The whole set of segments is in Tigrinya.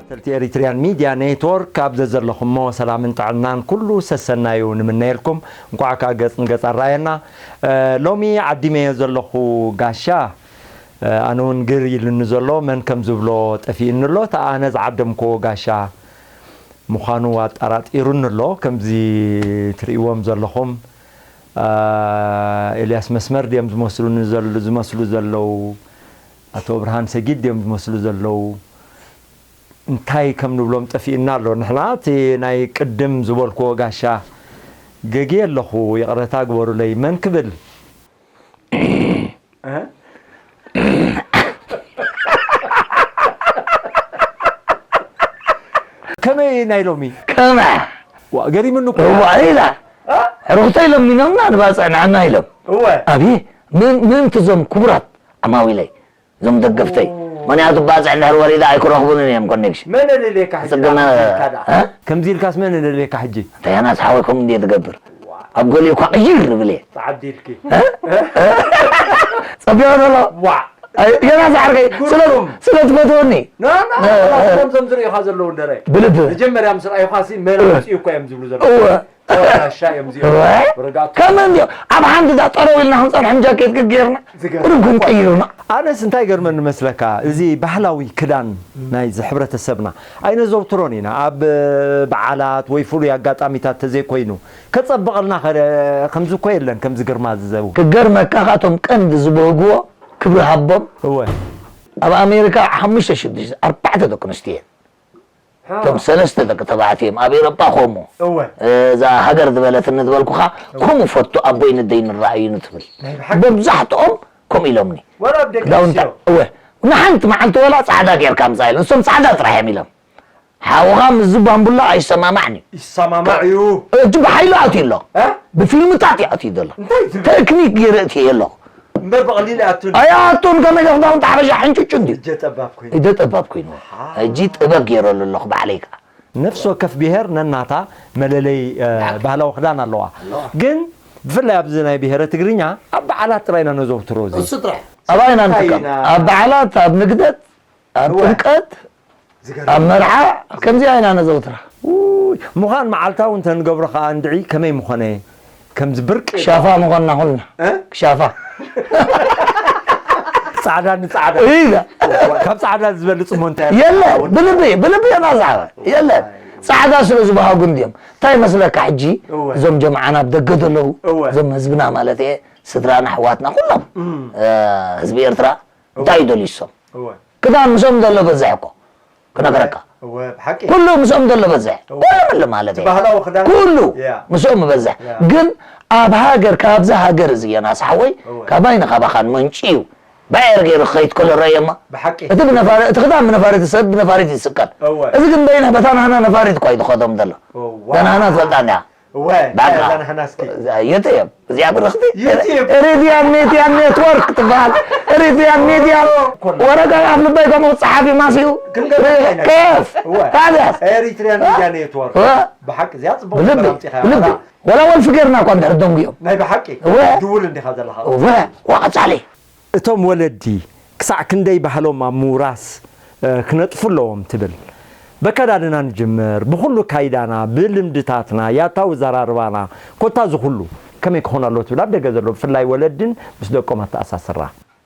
ተልቲ ኤሪትሪያን ሚድያ ኔትወርክ፣ ኣብ ዘዘለኹሞ ሰላምን ጥዕናን ኩሉ ሰሰናዩ ንምነየልኩም። እንኳዕ ከኣ ገጽ ንገጽ ኣረኣየና። እ፣ ሎሚ ዓዲመዮ ዘለኹ ጋሻ፣ እ፣ ኣነ እውን ግር ኢሉኒ ዘሎ፣ መን ከም ዝብሎ ጠፊኡኒ ኣሎ። እታ ኣነ ዝዓደምክዎ ጋሻ ምዃኑ ኣጠራጢሩኒ ኣሎ። ከምዚ ትርእይዎም ዘለኹም፣ እ፣ ኤልያስ መስመር ድዮም ዝመስሉኒ ዘል-፣ ዝመስሉ ዘለዉ? ኣቶ ብርሃን ሰጊድ ድዮም ዝመስሉ ዘለዉ? እንታይ ከም ንብሎም ጠፊእና ኣሎ። ንሕና እቲ ናይ ቅድም ዝበልክዎ ጋሻ ገግየ ኣለኹ፣ ይቕረታ ግበሩለይ። መን ክብል? እ? ከመይ ናይ ሎሚ? ከመ? ዋ፣ ገሪሙኒ እኮ። እዋ፣ ኢላ። እ? ርኹተይ ለሚኖምና ንባፅዕ ንዓና ኢሎም። እወ። ኣብየ፣ ምን-፣ ምእንቲ እዞም ክቡራት ዓማዊለይ፣ እዞም ደገፍተይ። ኦ። ምኽንያቱ ባፅዕ እንድሕር ወሪዳ ኣይክረኽቡንን እዮም ኮኔክሽን። መን የደልየካ ሕጂ ጽግና-፣ ከምዚ ኢልካ ደኣ? እ? ከምዚ ኢልካስ መን የደልየካ ሕጂ? እንታይ ኣናስ ሓወይ ከምኡ እንድየ ትገብር? ዋ። ኣብ ገሊኡ እኳ ቅይር ይብል እየ። ተዓዲልኪ። እ? እ? ጸቢቑ ዘሎ? ዋ። ኣይ፣ ገና ዝዓርከይ፣ ስለ-፣ ግሩም። ስለ ትፈትወኒ። ና፣ ና፣ እ፣ ና፣ እ። ከምዞም ዝርእዩኻ ዘለዉ እንደረ። ብልቢ። መጀመርያ ምስ ረኣዩኻሲ መን እ። ኣምጺኡ እኮ እዮም ዝብሉ ዘለዉ። እወ። እወ፣ ጋሻ እዮም እዚኦም። እወ። ርጋቱ። ከመን ድዮ? ኣብ ሓንቲ ዳ ጠረው ኢልና ክንጸንሖም ጃኬት ጌርና፣ ዝገርም። ቁሩብ ክንቅይርና። ኣነስ እንታይ ገርመኒ መስለካ? እዚ ባህላዊ ክዳን ናይዚ ሕብረተሰብና ኣይነዘውትሮን ኢና። ኣብ በዓላት ወይ ፍሉይ ኣጋጣሚታት ተዘይኮይኑ፣ ከጸብቐልና ኸ-፣ ከምዚ እኮ የለን፣ ከምዚ ግርማ ዝዘው። ክገርመካ፣ ካቶም ቀንዲ ዝበህግዎ ክብሪ ሃቦም። እወ። ኣብ ኣሜሪካ ሓሙሽተ ሽዱሽተ ኣርባዕተ ደቂ ኣንስትዮ እየን። እቶም ሰለስተ ደቂ ተባዕትዮ እዮም። ኣብ ኤውሮጳ ከምኡ። እወ። እዛ ሃገር ዝበለትኒ ዝበልኩኻ፣ እወ። ከምኡ ፈቱ ኣቦይ ንደይ ንረኣዩ ንትብል። ናይ ብሓቂ? መብዛሕትኦም ከምኡ ኢሎምኒ። ወላ ኣብ ደቂ ክዳውንታ-፣ ኣንስትዮ? እወ። ንሓንቲ መዓልቲ ወላ ጻዕዳ ጌርካ ምጻእ ኢሎም። ንሶም ጻዕዳ ጥራሕ እዮም ኢሎም። ሓውኻ ምስዚ ባምቡላ ኣይሰማማዕን እዩ። ይሰማማዕ እዩ። እጅ ብሓይሉ ኣትዩ ኣሎ። እ? ብፊልምታት እዩ ኣትዩ ዘሎ። እንታይ ትብል? ቴክኒክ ገይረ እትየ ኣለኹ። እምበር ብቐሊል ኣይኣቱን። ኣይኣቱን፣ ከመይ ኢለ ክዳውንቲ ሓበሻ ሕንጭጭ እንድዩ። እጀ ጠባብ ኮይኑ። እጀ ጠባብ ኮይኑ። ኣሃ። ሕጂ ጥበብ ገይረሉ ኣለኹ ባዕለይ ከኣ። ነፍሲ ወከፍ ብሄር ነናታ መለለይ፣ እ፣ ባህላዊ ክዳን ኣለዋ። ኣለዋ። ግን ብፍላይ ኣብዚ ናይ ብሄረ ትግርኛ ኣብ በዓላት ጥራይ ኢና ነዘውትሮ እዚ። እሱ ጥራሕ። ኣባይና እንታይ ንጥቀም። ኢና? ኣብ በዓላት፣ ኣብ ንግደት፣ ኣብ እወ። ጥምቀት፣ ዝገርም። ኣብ መርዓ፣ ከምዚኣ ኢና ነዘውትራ። ውይ፣ ምዃን መዓልታዊ እንተንገብሮ ኸኣ እንድዒ ከመይ ምኾነ? ከምዚ ብርቂ። ክሻፋ ምኾንና ኩልና። እ? ክሻፋ። ጻዕዳ ንጻዕዳ። ኢለ። ካብ ጻዕዳ ዝበልጽ እሞ እንታይ? የለ፣ ብልቢ፣ ብልቢ ኢና ዛዕባ። የለ። ጻዕዳ ስለ ዝበሃጉ እንድዮም። እንታይ መስለካ ሕጂ? እወ። እዞም ጀምዓና ኣብ ደገ ዘለዉ፣ እወ። እዞም ህዝብና ማለት እየ፣ ስድራና፣ ኣሕዋትና፣ ኩሎም፣ እም። እ፣ ህዝቢ ኤርትራ፣ እንታይ እዩ ደልዩ እሶም? እወ። ክዳን ምስኦም ዘሎ በዝሕ እኮ፣ ክነግረካ። እወ፣ ብሓቂ። ኩሉ ምስኦም ዘሎ በዝሕ። እወ። ኩሉ ምል ማለት እቲ እዩ። ባህላዊ ክዳን። ኩሉ ያ። ምስኦም በዝሕ። ያ። ግን ኣብ ሃገር፣ ካብዛ ሃገር እዚ ዮናስ ሓወይ፣ እወ። ካባይ ንካባኻን መንጭ እዩ። ባየር ገይሩ ክኸይድ ከሎ ረእየማ። ብሓቂ። እቲ ብነፋሪ-፣ እቲ ክዳን ብነፋሪት ይሰድ፣ ብነፋሪት ይስቀል። እወ። እዚ ግን በይነ በታ ናህና ነፋሪት እኳ እዩ ዝኸዶም ዘሎ። እዋ። እዛ ናህና ትፈልጣ እንዲያ። እወ፣ ባካ። እዛ ናህና እስኪ። የት እዮም? እዚኣ ብርኽቲ? የት እዮም? ኤሪትሪያን ሚድያ ኔትወርክ ትበሃል። ኤሪትሪያን ሚድያ እኮ ነው። ወረቀት ኣብ ልበይ ከምኡ ክጸሓፍ እዩ ማስዩ። ክንገርመካ ኢና። ከፍ። እወ። ታዲያስ? ኤሪትሪያን ሚድያ ኔትወርክ። እወ። ብሓቂ እዚኣ ጽቡቕ ብልቢ፣ ነገር ኣምጺኻ ብልቢ። ኢኻ። ወላ ወልፊ ጌርና እኳ እንድሕር ደንጉዮም። ናይ ብሓቂ? እወ። ድውል እንዲኻ ዘለኻ። እወ። ዋ ቀጻሊ። እቶም ወለዲ ክሳዕ ክንደይ ባህሎም ኣብ ምውራስ፣ እ፣ ክነጥፉ ኣለዎም ትብል? በከዳድና ንጅምር፣ ብኹሉ ካይዳና፣ ብልምድታትና፣ ያታዊ ዘራርባና፣ ኮታ እዚ ኩሉ ከመይ ክኾን ኣለዎ ትብል? ኣብ ደገ ዘለዉ ብፍላይ ወለድን ምስ ደቆም ኣተኣሳስራ።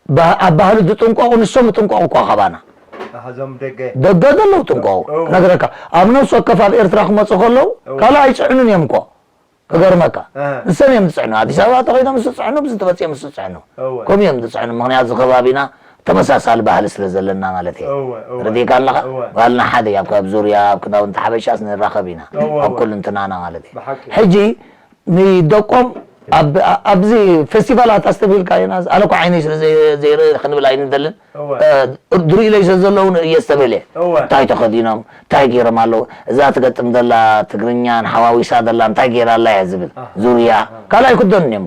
ባ-፣ ኣብ ባህሊ ዝጥንቀቑ ንሶም ይጥንቀቑ እኳ ካባና። ኣሃዞም ደገ ደገ ዘለዉ ጥንቆ ክነግረካ ኣብ ነፍሲ ወከፍ ኣብ ኤርትራ ክመፁ ከለዉ ካልእ ኣይፅዕኑን እዮም እኮ ክገርመካ ንሰን እዮም ዝፅዕኑ ኣዲስ ኣበባ ተኸይዶም ዝፅዕኑ ብዝተመፅኦም ዝፅዕኑ ከምኡ እዮም ዝፅዕኑ ምክንያቱ ከባቢና ተመሳሳሊ ባህሊ ስለ ዘለና ማለት እየ ረዲእካ ኣለኻ ባህልና ሓደ ኣብ ካብ ዙርያ ኣብ ክዳውንቲ ሓበሻስ ንራኸብ ኢና ኣብ ኩልንትናና ማለት እዩ ሕጂ ንደቆም ኣብዚ ፌስቲቫላት ኣስተብሂልካ ኢና ኣነ እኮ ዓይነይ ስለ ዘይርኢ ክንብል ኣይንደልን ድሩ ኢለይ ስለ ዘለዉ እየ ዝተበልየ እንታይ ተኸዲኖም እንታይ ገይሮም ኣለዉ እዛ ትገጥም ዘላ ትግርኛ ንሓዋዊሳ ዘላ እንታይ ገይራ ኣላ እያ ዝብል ዙርያ ካልኣይ ክደኑ እዮም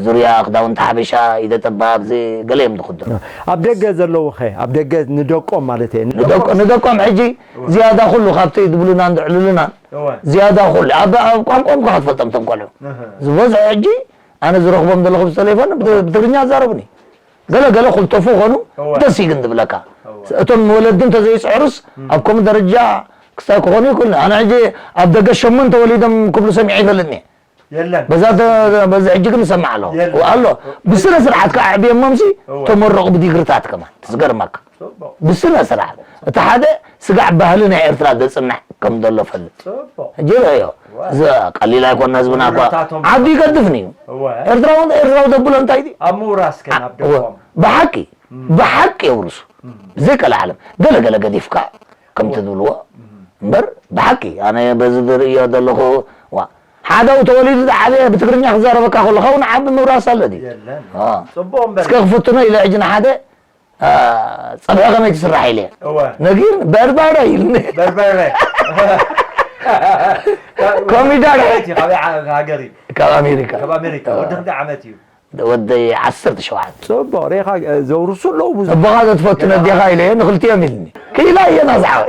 ዙርያ ክዳውንቲ ሓበሻ ኢደ ጠባብ ገለ እዮም ዝኽደኑ ኣብ ደገ ዘለዉ ኸ ኣብ ደገ ንደቆም ማለት እየ ንደቆም ሕጂ ዝያዳ ኩሉ ካብቲ ዝብሉናን ዘዕልሉናን ዝያዳ ኩሉ ኣብ ቋንቋኦም ከ ክትፈልጦም እቶም ቆልዑ ዝበዝሑ ሕጂ ኣነ ዝረኽቦም ዘለኹ ብተሌፎን ብትግርኛ ኣዛረቡኒ ገለ ገለ ኩልተፉ ኾኑ ደስ እዩ ግን ዝብለካ እቶም ወለዲ እንተዘይፅዕሩስ ኣብ ከምኡ ደረጃ ክስታይ ክኾኑ ይክእሉ ኣነ ሕጂ ኣብ ደገ ሸሞንተ ወሊዶም ክብሉ ሰሚዐ ይፈልጥኒ የለን በዛ በዚ ሕጂ ግን ንሰምዕ ኣለኹ ኣሎ ብስነ ስርዓት ከዓ ኣዕብዮሞምሲ ተመረቑ ብዲግርታት ከማን ትዝገርመካ ብስነ ስርዓት እቲ ሓደ ስጋዕ ባህሊ ናይ ኤርትራ ዘፅንዕ ከም ዘሎ ፈልጥ ሕጂ ርእዮ እዚ ቀሊል ኣይኮነ ህዝብና እኳ ዓዱ ይገድፍን እዩ ኤርትራዊ ኤርትራዊ ዘብሎ እንታይ ድዩ ኣብ ምውራስ ከ ናብ ደቆም ብሓቂ ብሓቂ የውርሱ ብዘይ ቀልዓለም ገለገለ ገዲፍካ ከምቲ ዝብልዎ እምበር ብሓቂ ኣነ በዚ ዝርእዮ ዘለኹ ዋ ሓደው ተወሊዱ ዝዓበየ ብትግርኛ ክዛረበካ ከሎ ካብኡ ንዓቢ ምውራስ ኣሎ ድዩ የለን ዋ። ጽቡቕ እምበር እስከ ክፍትኖ ኢለ ሕጂ ንሓደ አ፣ ጸብሒ ከመይ ትስራሕ ኢለ እወ ነጊር በርበረ ኢልኒ በርበረ ኮሚደረ። ካበይ ዓ- ሃገር እዩ ካብ ኣሜሪካ ካብ ኣሜሪካ ወዲ ክንደይ ዓመት እዩ ወደይ ዓሰርተ ሸውዓተ ጽቡቕ ሬኻ ዘውርሱ ኣለዉ ብዙ ኣቦኻ ዘትፈቱ ነዴኻ ኢለ ንክልቲኦም ኢልኒ ክኢላ እየ ናዝሓወ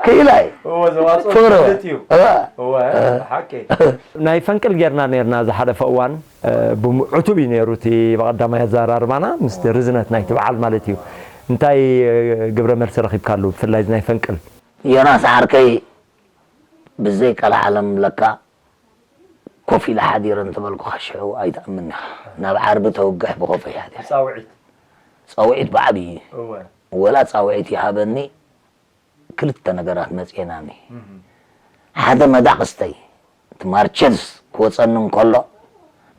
ክኢላ እዩ እወ ዘዋፅኦ ፍቕሪ ፍልጥ እዩ እወ እወ ሓቂ ናይ ፈንቅል ጌርና ነርና ዝሓለፈ እዋን ብዕቱብ እዩ ነይሩ እቲ ብቐዳማይ ኣዘራርባና ምስቲ ርዝነት ናይቲ በዓል ማለት እዩ እንታይ ግብረ መልሲ ረኺብካሉ ብፍላይ ናይ ፈንቅል ዮናስ ዓርከይ ብዘይ ቀልዓለም ለካ ኮፍ ኢለ ሓዲረ እንተበልኩኻ ሽዑ ኣይትኣምን ኢኻ። ናብ ዓርቢ ተውግሕ ብኾፍ እየ ሓዲረ። ጻውዒት። ጻውዒት ብዓብዪ። እወ። ወላ ጻውዒት ይሃበኒ ክልተ ነገራት መጽኤናኒ። እህ። ሓደ መዳቕ ስተይ እቲ ማርቸዝ ክወጸኒ እንከሎ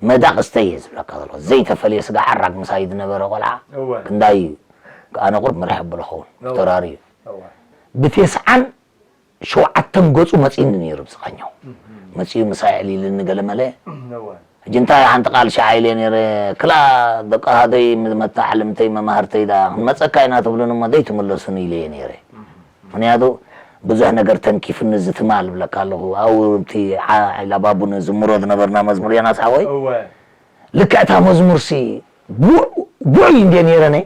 መዳቕ ስተይ እየ ዝብለካ ዘለኹ። ዘይተፈልየ ስጋ ዓራግ ምሳይ ዝነበረ ቆልዓ እወ። ክንዳይ እዩ። ኣነ ቁሩብ መሪሕ ኣቦ ዝኸውን እወ። ተራርዩ። እወ። ብቴስዓን ሸውዓተን ገጹ መጺኒ ነይሩ ብዝቐኛው መጺኡ ምሳይ ዕሊልኒ ገለ መለ ሕጂ እንታይ ሓንቲ ቃል ሸዓ ኢለ ነይረ ክላ ደቂ ሃደይ መታዕልምተይ መማህርተይ ዳ ክንመጸካ ኢና ትብሉኒ እሞ ዘይትምለሱኒ ኢለ እየ ነይረ ምክንያቱ ብዙሕ ነገር ተንኪፍኒ እዚ ትማል እብለካ ኣለኹ ኣብኡ እቲ ዓይላ ባቡ ንዝምሮ ዝነበርና መዝሙር ዮናስ ሓወይ ልክዕታ መዝሙርሲ ጉዕ ጉዕ እዩ እንድየ ነይረ ነይ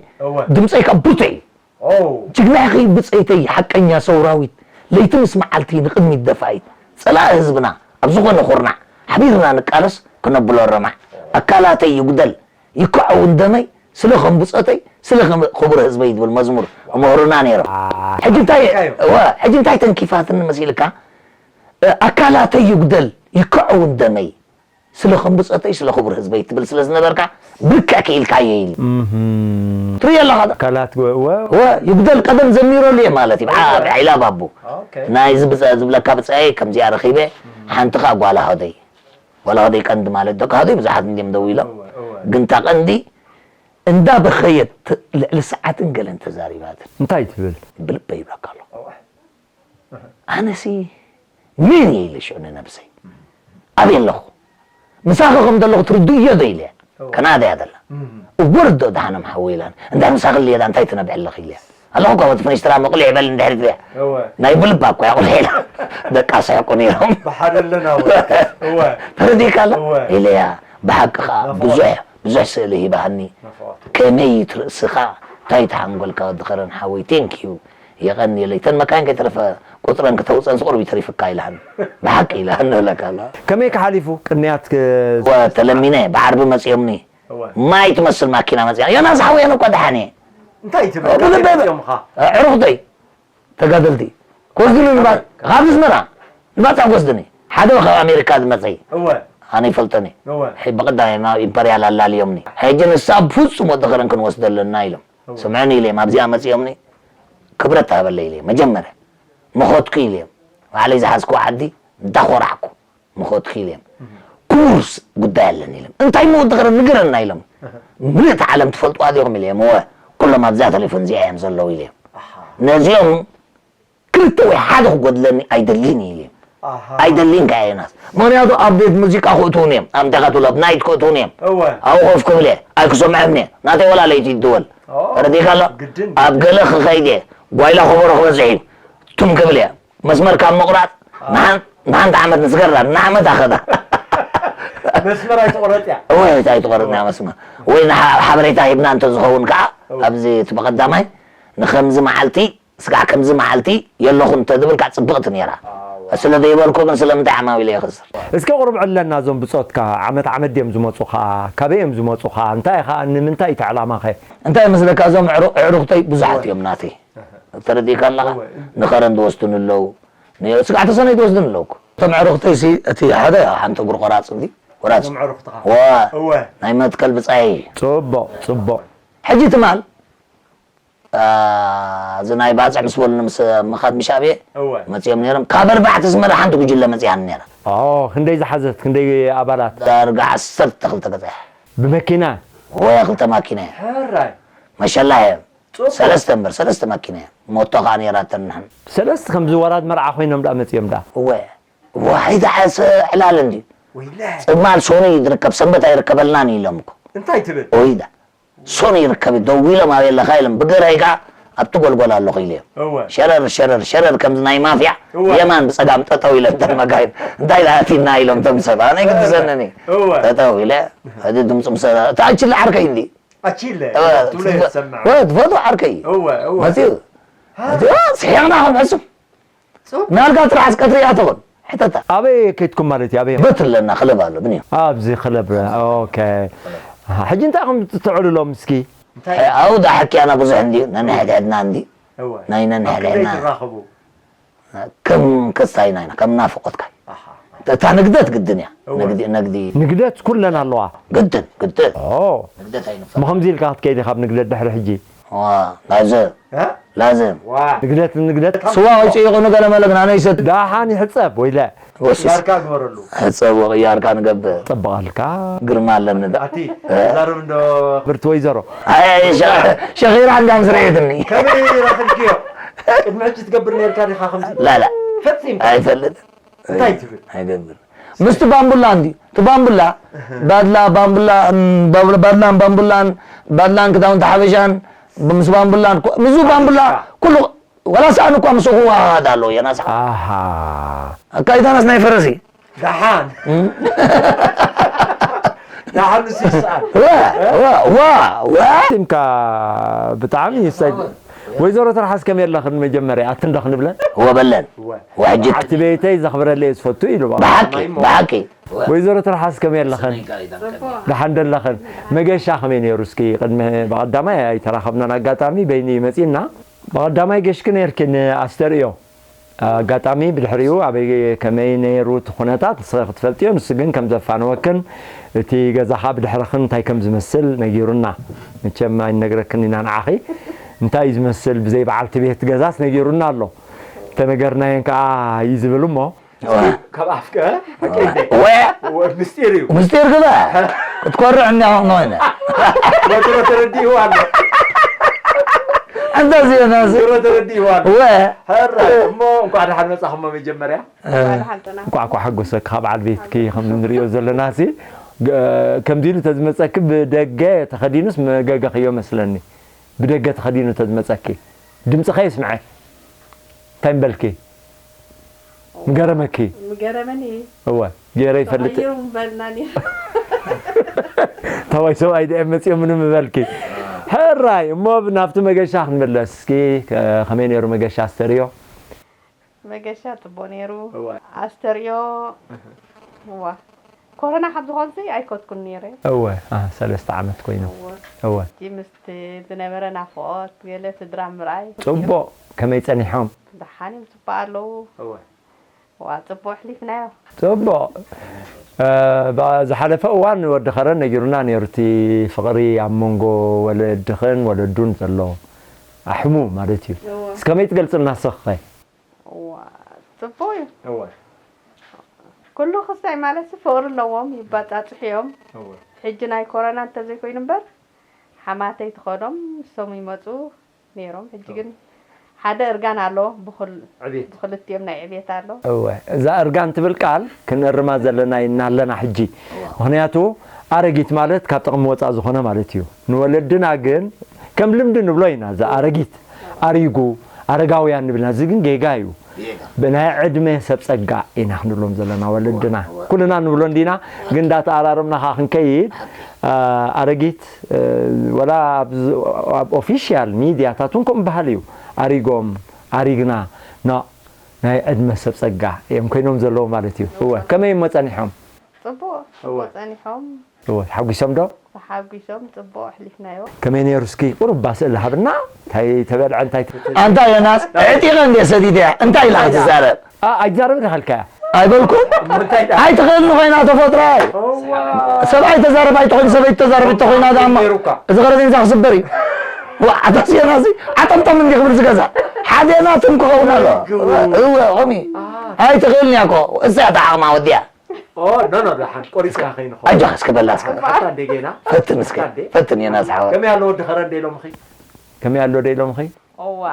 ድምፀይ ካብ ብርቱዕ እዩ ጅግና ኢኺ ብጸይተይ ሓቀኛ ሰውራዊት ለይቲ ምስ መዓልቲ ንቕድሚት ደፋኢት ጸላኢ ህዝብና ኣብ ዝኾነ ኩርናዕ ሓቢርና ንቃለስ ክነብሎ ረማዕ ኣካላተይ ይጉደል ይከዐውን ደመይ ስለ ከም ብጸተይ ስለ ከም ክቡር ህዝበይ ዝብል መዝሙር እምህሩና ነይሮም ሕጂ እንታይ ሕጂ እንታይ ተንኪፋትኒ መሲልካ ኣካላተይ ይጉደል ይከዐውን ደመይ ስለ ከም ብፀተይ ስለ ክቡር ህዝበይ ትብል ስለ ዝነበርካ ብርክዕ ክኢልካዮ ኢሉ ትርእዮ ኣለኻ ዶ? ኣካላት ወ- ወ- ወ ይጉደል ቀደም ዘሚረሉ እየ ማለት እዩ ብዓ- ብዓይላ ባቡ ኦኬ። ናይዚ ብፀ- ዝብለካ ብፀየይ ከምዚኣ ረኺበ ሓንቲ ከዓ ጓላ ሆደይ ጓላ ሆደይ ቀንዲ ማለት ደቂ ሆደይ ብዙሓት እንድዮም ደው ኢሎም እወ፣ እወ። ግን እታ ቀንዲ እንዳ በኸየት ት- ልዕሊ ሰዓትን ገለን ተዛሪባትን እንታይ ትብል ብልበይ ይብለካ ኣለኹ ኣነሲ መን እየ ኢለ ሽዑ ንነብሰይ ኣበይ ኣለኹ ምሳኺ ከም ዘለኹ ትርድእዮ ዶ ኢለ ከናዳ እያ ዘላ እወ ርዶ ደሓኖም ሓወይ ኢላኒ እንታይ ምሳኺ ልየዳ እንታይ ትነብዒ ኣለኺ ኢለ ኣለኹ እኳ በቲ ፍኒስትራ መቑሊዕ በል እንድሕር ትሪኣ ናይ ብልባ እኮ እያ ቁልዒ ኢላ ደቃ ስሕቁ ነይሮም ብሓደ ኣለና እወ ተረዲእካ ኣላ ኢለያ ብሓቂ ከዓ ብዙሕ ብዙሕ ስእሊ ሂባሃኒ ከመይ ትርእስኻ እንታይ ተሓንጎልካ ወዲ ከረን ሓወይ thank you የቐንየለይ እተን መካይን ከይተረፈ ቁፅረን ክተውፀን ስቁርብ ይተሪፍካ ኢልሃኒ ብሓቂ ኢልሃኒ እብለካ ኣለዋ ከመይ ክሓሊፉ ቅንያት ተለሚነ ብዓርቢ መፂኦምኒ ማይ ትመስል ማኪና መፂኣ ዮናስ ሓወይ ኣነ እኳ ደሓን እየ እንታይ ትብል ብልበይ መፂኦምኻ ዕሩኽተይ ተጋደልቲ ክወስድኒ ንባ- ካብ ኣስመራ ንባፅዕ ክወስድኒ ሓደ ካብ ኣሜሪካ ዝመፀ እዩ እወ ኣነ ይፈልጦን እዩ እወ ሕይ ብቐዳማይ ናብ ኢምፐርያል ኣላልዮምኒ ሕጂ ንሳ ብፍፁም ወዲ ኸረን ክንወስዶ ኣለና ኢሎም እወ ስምዕኒ ኢለ እዮም ኣብዚኣ መፂኦምኒ ክብረት ሃበለይ ኢለ መጀመርያ ምኸድኩ ኢለ ባዕለይ ዝሓዝኩ ዓዲ እንዳኾራዕኩ ምኸድኩ ኢለ ክቡር ጉዳይ ኣለኒ ኢለ እንታይ ምወድኸረ ንገረና ኢሎም ምልእቲ ዓለም ትፈልጥዋ ዲኹም ኢለ እወ ኩሎም ኣብዛ ቴሌፎን እዚኣ እዮም ዘለዉ ኢለ ነዚኦም ክልተ ወይ ሓደ ክጎድለኒ ኣይደልን ኢለ ኣይደልን ከየናስ ምክንያቱ ኣብ ቤት ሙዚቃ ክእትውን እዮም ኣብ ደኻቱ ኣብ ናይት ክእትውን እዮም ኣብኡ ኮፍ ክብል እየ ኣይክሰምዐም እየ ናተይ ወላ ለይቲ ይድወል ተረዲእካ ኣሎ ኣብ ገለ ክኸይድ እየ ጓይላ ከበሮ ክበዝሕ እዩ ቱም ክብል እየ መስመር ካብ ምቑራፅ ንሓንቲ ዓመት ንስገራ ንዓመት ኣኸዳ መስመር ኣይትቑረጥ እያ ወይ ኣይትቑረጥ እያ መስመር ወይ ሓበሬታ ሂብና እንተዝኸውን ከዓ ኣብዚ እቲ ብቐዳማይ ንኸምዚ መዓልቲ ስጋዕ ከምዚ መዓልቲ የለኹን ተዝብል ከዓ ፅብቕቲ ነይራ። ስለ ዘይበልኩ ግን ስለምንታይ ዓማዊለ ይኽስር። እስከ ቁሩብ ዕለና እዞም ብጾትካ ዓመት ዓመት ድዮም ዝመጹኻ? ካበይ እዮም ዝመጹኻ? እንታይ ኢኻ ንምንታይ እቲ ዕላማኸ? እንታይ ይመስለካ እዞም ኣዕሩኽተይ ብዙሓት እዮም ናተይ። ተረዲእካ ኣለኻ? ንኸረን ዝወስዱኒ ኣለዉ። ስጋዕ ተሰነይ ዝወስዱኒ ኣለዉ እኮ። እቶም ኣዕሩኽተይሲ እቲ ሓደ ሓንቲ እግሩ ቆራፅ እንዲ ቆራፅ። እዋ ናይ መትከል ብፃየይ እዩ። ፅቡቕ ፅቡቕ። ሕጂ ትማል እዚ ናይ ባፅዕ ምስ በሉኒ ምስ ምኻድ ምሽ ኣብየ መፂኦም ነይሮም ካብ ኣርባዕተ ኣስመራ ሓንቲ ጉጅለ መፂኣኒ ነይራ ክንደይ ዝሓዘት ክንደይ ኣባላት ዳርጋ ዓሰርተ ክልተ ገፅሕ ብመኪና ወያ ክልተ ማኪና እየ መሸላ እየ ሰለስተ እምበር ሰለስተ ማኪና እየ ሞቶ ከዓ ነይራተን ንሕን ሰለስተ ከምዚ ወራድ መርዓ ኮይኖም ዳ መፂኦም ዳ እወ ዋይ ደዓሰ ዕላል እንድዩ። ወይለ። ጽማል ሶኒ ዝርከብ ሰንበት ኣይርከበልናን ኢሎም እኮ። እንታይ ትብል? ኦይዳ። ሶኒ ይርከብ ደዊሎም ኣበይ ኣለኻ ኢሎም ብግረይ ከኣ ኣብቲ ጎልጎል ኣለኹ ኢለ እዮም። እወ። ሸረር ሸረር ሸረር ከምዚ ናይ ማፍያ እወ። የማን ብጸጋም ጠጠው ኢለን እተን መካይን እንታይ ደኣ ኣቲና ኢሎም እቶም ሰብ ኣነ ግዲ ዘነኒ። እወ። ጠጠው ኢለ ሕጂ ድምጺ ምስ እታ ኣችሊ ዓርከይ እንዲ። ኣችለ እወ፣ ትብሎ እየ ዝሰምዕ። እወ፣ ትፈትዎ ዓርከይ እዩ። እወ እወ። መጺኡ። መጺኡ ስሒቕና ከም ዕሱብ። ናልካ ጥራሕ ቀትሪ እያ ትኹን ሕተታ ኣበይ ከይድኩም ማለት እዩ ኣበይ በት ኣለና ክለብ ኣሎ ብንዮ ኣብዚ ክለብ ኦኬ ሕጂ እንታይ ከም ትዕልሎም እስኪ ኣብኡ ዳ ሓኪያና ብዙሕ እንድዩ ነንሕድሕድና እንዲ ናይ ነንሕድሕድና ከም ክስታይና ኢና ከም ናፍቆትካ እታ ንግደት ግድን እያ ነግዲ ነግዲ ንግደት ኩለን ኣለዋ ግድን ግድን ንግደት ኣይንፈ ምኸምዚ ኢልካ ክትከይድ ካብ ንግደት ድሕሪ ሕጂ ላዘ ላዘም ንግደት ንግደት ስዋ ወጪ ይኹኑ ገለ መለግና ነይሰት ዳሓን ይሕፀብ ወይለ ወስስ ዳርካ ግበረሉ ሕፀብ ወቕያርካ ንገብር ፅብቐልካ ግርማ ኣለኒ ዳ ኣቲ ዛረብ እንዶ ብርቲ ወይዘሮ ሸኺራ እንዳ ምስ ረኤትኒ ከመይ ረኽብክዮ ቅድሚ ሕጂ ትገብር ነርካ ዲኻ ከምዚ ላላ ፈፂምካ ኣይፈልጥ እንታይ ትብል ኣይገብር ምስቲ ባምቡላ እንዲ እቲ ባምቡላ ባድላ ባምቡላ ባድላን ባምቡላን ባድላን ክዳውንቲ ሓበሻን ምስ ባምቡላን ምስዚ ባምቡላ ኩሉ ዋላ ሰኣን እኳ ምስ ክዋሃድ ኣለዎ የናሳ ኣካይታናስ ናይ ፈረሲ ደሓን ደሓን ንሱ ይስኣል ዋ ዋ ዋ ቲምካ ብጣዕሚ ይሳይ ወይዘሮ ትርሓስ ከመይ ኣለኽን መጀመርያ ኣትንዶ ክንብለን ወበለን ወሕጂ እቲ ቤተይ ዘኽብረለይ ዝፈቱ ኢሉ ብሓቂ ብሓቂ ወይዘሮ ትርሓስ ከመይ ኣለኽን ደሓን ደለኽን መገሻ ከመይ ነይሩ እስኪ ቅድሚ ብቐዳማይ ኣይተራኸብናን ኣጋጣሚ በይኒ መፂና ብቐዳማይ ገሽኪ ነይርኪ ንኣስተርእዮ ኣጋጣሚ ብድሕሪኡ ኣበይ ከመይ ነይሩ እቲ ኩነታት ንስኺ ክትፈልጥዮ ንሱ ግን ከም ዘፋነወክን እቲ ገዛኻ ብድሕርኽን እንታይ ከም ዝመስል ነጊሩና መቸም ኣይንነግረክን ኢና ንዓኺ እንታይ እዩ ዝመስል ብዘይ በዓልቲ ቤት ገዛስ ነጊሩና ኣሎ ተነገርናየን ከዓ እዩ ዝብል እሞ ካብ ኣፍቀ ምስጢር እዩ ምስጢር ግበ ክትኮርዕ እኒኣ ኮይነ ወትሮ ተረዲእዋ ኣሎ እንተ ዜናስ ወትሮ ተረዲእዋ ኣሎ ወ ሀራ እሞ እንኳዕ ደሓን መጻኹሞ መጀመርያ እንኳዕ እኳ ሓጎሰ ካብ በዓል ቤትኪ ከም ንሪኦ ዘለና ሲ ከምዚ ኢሉ ተዝመፀኪ ብደገ ተኸዲኑስ መገገኽዮ መስለኒ ብደገ ተኸዲኑ ተዝመፀኪ ድምፅኸ ይስምዐ እንታይ ምበልኪ ምገረመኪ ምገረመኒ እወ ገይረ ይፈልጥ ተቐይሩ ምበልና ነይሩ ተባይ ሰብኣይ ድአ መፅኦ ምንም ምበልኪ ሕራይ እሞ ናብቲ መገሻ ክንምለስ እስኪ ከመይ ነይሩ መገሻ ኣስተርዮ መገሻ ፅቡቅ ነይሩ ኣስተርዮ ዋ ኮሮና ካብ ዝኾንሲ ኣይኮትኩን ነይረ እወ ሰለስተ ዓመት ኮይኑ እወ እቲ ዝነበረ ናፍቆት ገለ ስድራ ምርኣይ ፅቡቅ ከመይ ፀኒሖም ደሓን እዮም ፅቡቅ ኣለዉ ዋ ፅቡቅ ኣሕሊፍናዮ ፅቡቅ ዝሓለፈ እዋን ወዲ ከረን ነጊሩና ነይሩ እቲ ፍቅሪ ኣብ መንጎ ወለድኽን ወለዱን ዘሎ ኣሕሙ ማለት እዩ እስከመይ ትገልጽልና ንስኺ ኸ? እዋ፣ ጽቡቕ እዩ። እወ። ኩሉ ክስታይ ማለት ፍቕሪ ኣለዎም፣ ይባጻጽሑ እዮም። እወ። ሕጂ ናይ ኮሮና እንተዘይኮይኑ እምበር፣ ሓማተይ ትኸዶም፣ ንሶም ይመጹ ነይሮም። ሕጂ ግን ሓደ እርጋን ኣሎ፣ ብኹል-፣ ዕቤት። ብኽልቲኦም ናይ ዕቤት ኣሎ። እወ፣ እዛ እርጋን ትብል ቃል ክንእርማ ዘለና ኢና ኣለና ሕጂ። ምኽንያቱ ኣረጊት ማለት ካብ ጥቕሚ ወፃእ ዝኾነ ማለት እዩ። ንወለድና ግን ከም ልምዲ ንብሎ ኢና። እዛ ኣረጊት፣ ኣሪጉ፣ ኣረጋውያን ንብልና፣ እዚ ግን ጌጋ እዩ። ብናይ ዕድመ ሰብ ጸጋ ኢና ክንብሎም ዘለና ወለድና። ኩልና ንብሎ እንዲና፣ ግን እንዳተኣራረምና ከኣ ክንከይድ፣ አ፣ ኣረጊት፣ እ፣ ወላ ኣብ ዝ-፣ ኣብ ኦፊሻል ሚድያታት እውን ከምኡ በሃል እዩ። ኣሪጎም፣ ኣሪግና፣ ኖ፣ ናይ ዕድመ ሰብ ጸጋ እዮም ኮይኖም ዘለዉ ማለት እዩ። እወ፣ ከመይ እሞ ጸኒሖም? ጽቡቕ፣ እወ። ጽቡቕ ጸኒሖም። እወ፣ ተሓጒሶም ዶ? ተሓጒሶም፣ ጽቡቕ ኣሕሊፍናዮ። ከመይ ነይሩ እስኪ ቁሩብ እባ ስእሊ ሃብና? እንታይ ተበልዐ፣ እንታይ ተ-፣ ኣንታ ዮናስ፣ ዕጢቐ እንድየ ሰዲደያ፣ እንታይ ኢላ ክትዛረብ? ኣ፣ ኣይትዛረብ ዲኻ ኢልካያ? ኣይበልኩን። እንታይ ደኣ? ኣይትኽእልን ኮይና ተፈጥሮ። እዋ። ሰብኣይ ተዛረብ ኣይትኾይን፣ ሰበይቲ ተዛረብ እንተኾይና ደኣ እሞ ነይሩካ። እዚ ኸረቤንዛ ክስበር እዩ። ዋ፣ ኣታ ዮናስ፣ ዓጠምጠም እንዲ ክብል ዝገዛ። ሓደ ናትም ክኸውን ኣሎ። እወ፣ ኸሚ። ኣይትኽእልን እያ እኮ። እሳ እያ ተዓቕማ ወዲያ። ኦ፣ ኖ፣ ኖ፣ ደሓን ቆሪጽካ ከይንኸውን። ኣጆኻ እስከ በላ እስከ። ኣታ እንደ ጌና። ፈትን እስከ። ኣታ እንደ። ፈትን ዮናስ ሓወይ። ከመይ ኣሎ ወዲ ኸረ እንደ ኢሎምኺ? ከመይ ኣሎ ዶ ኢሎምኺ? እዋ፣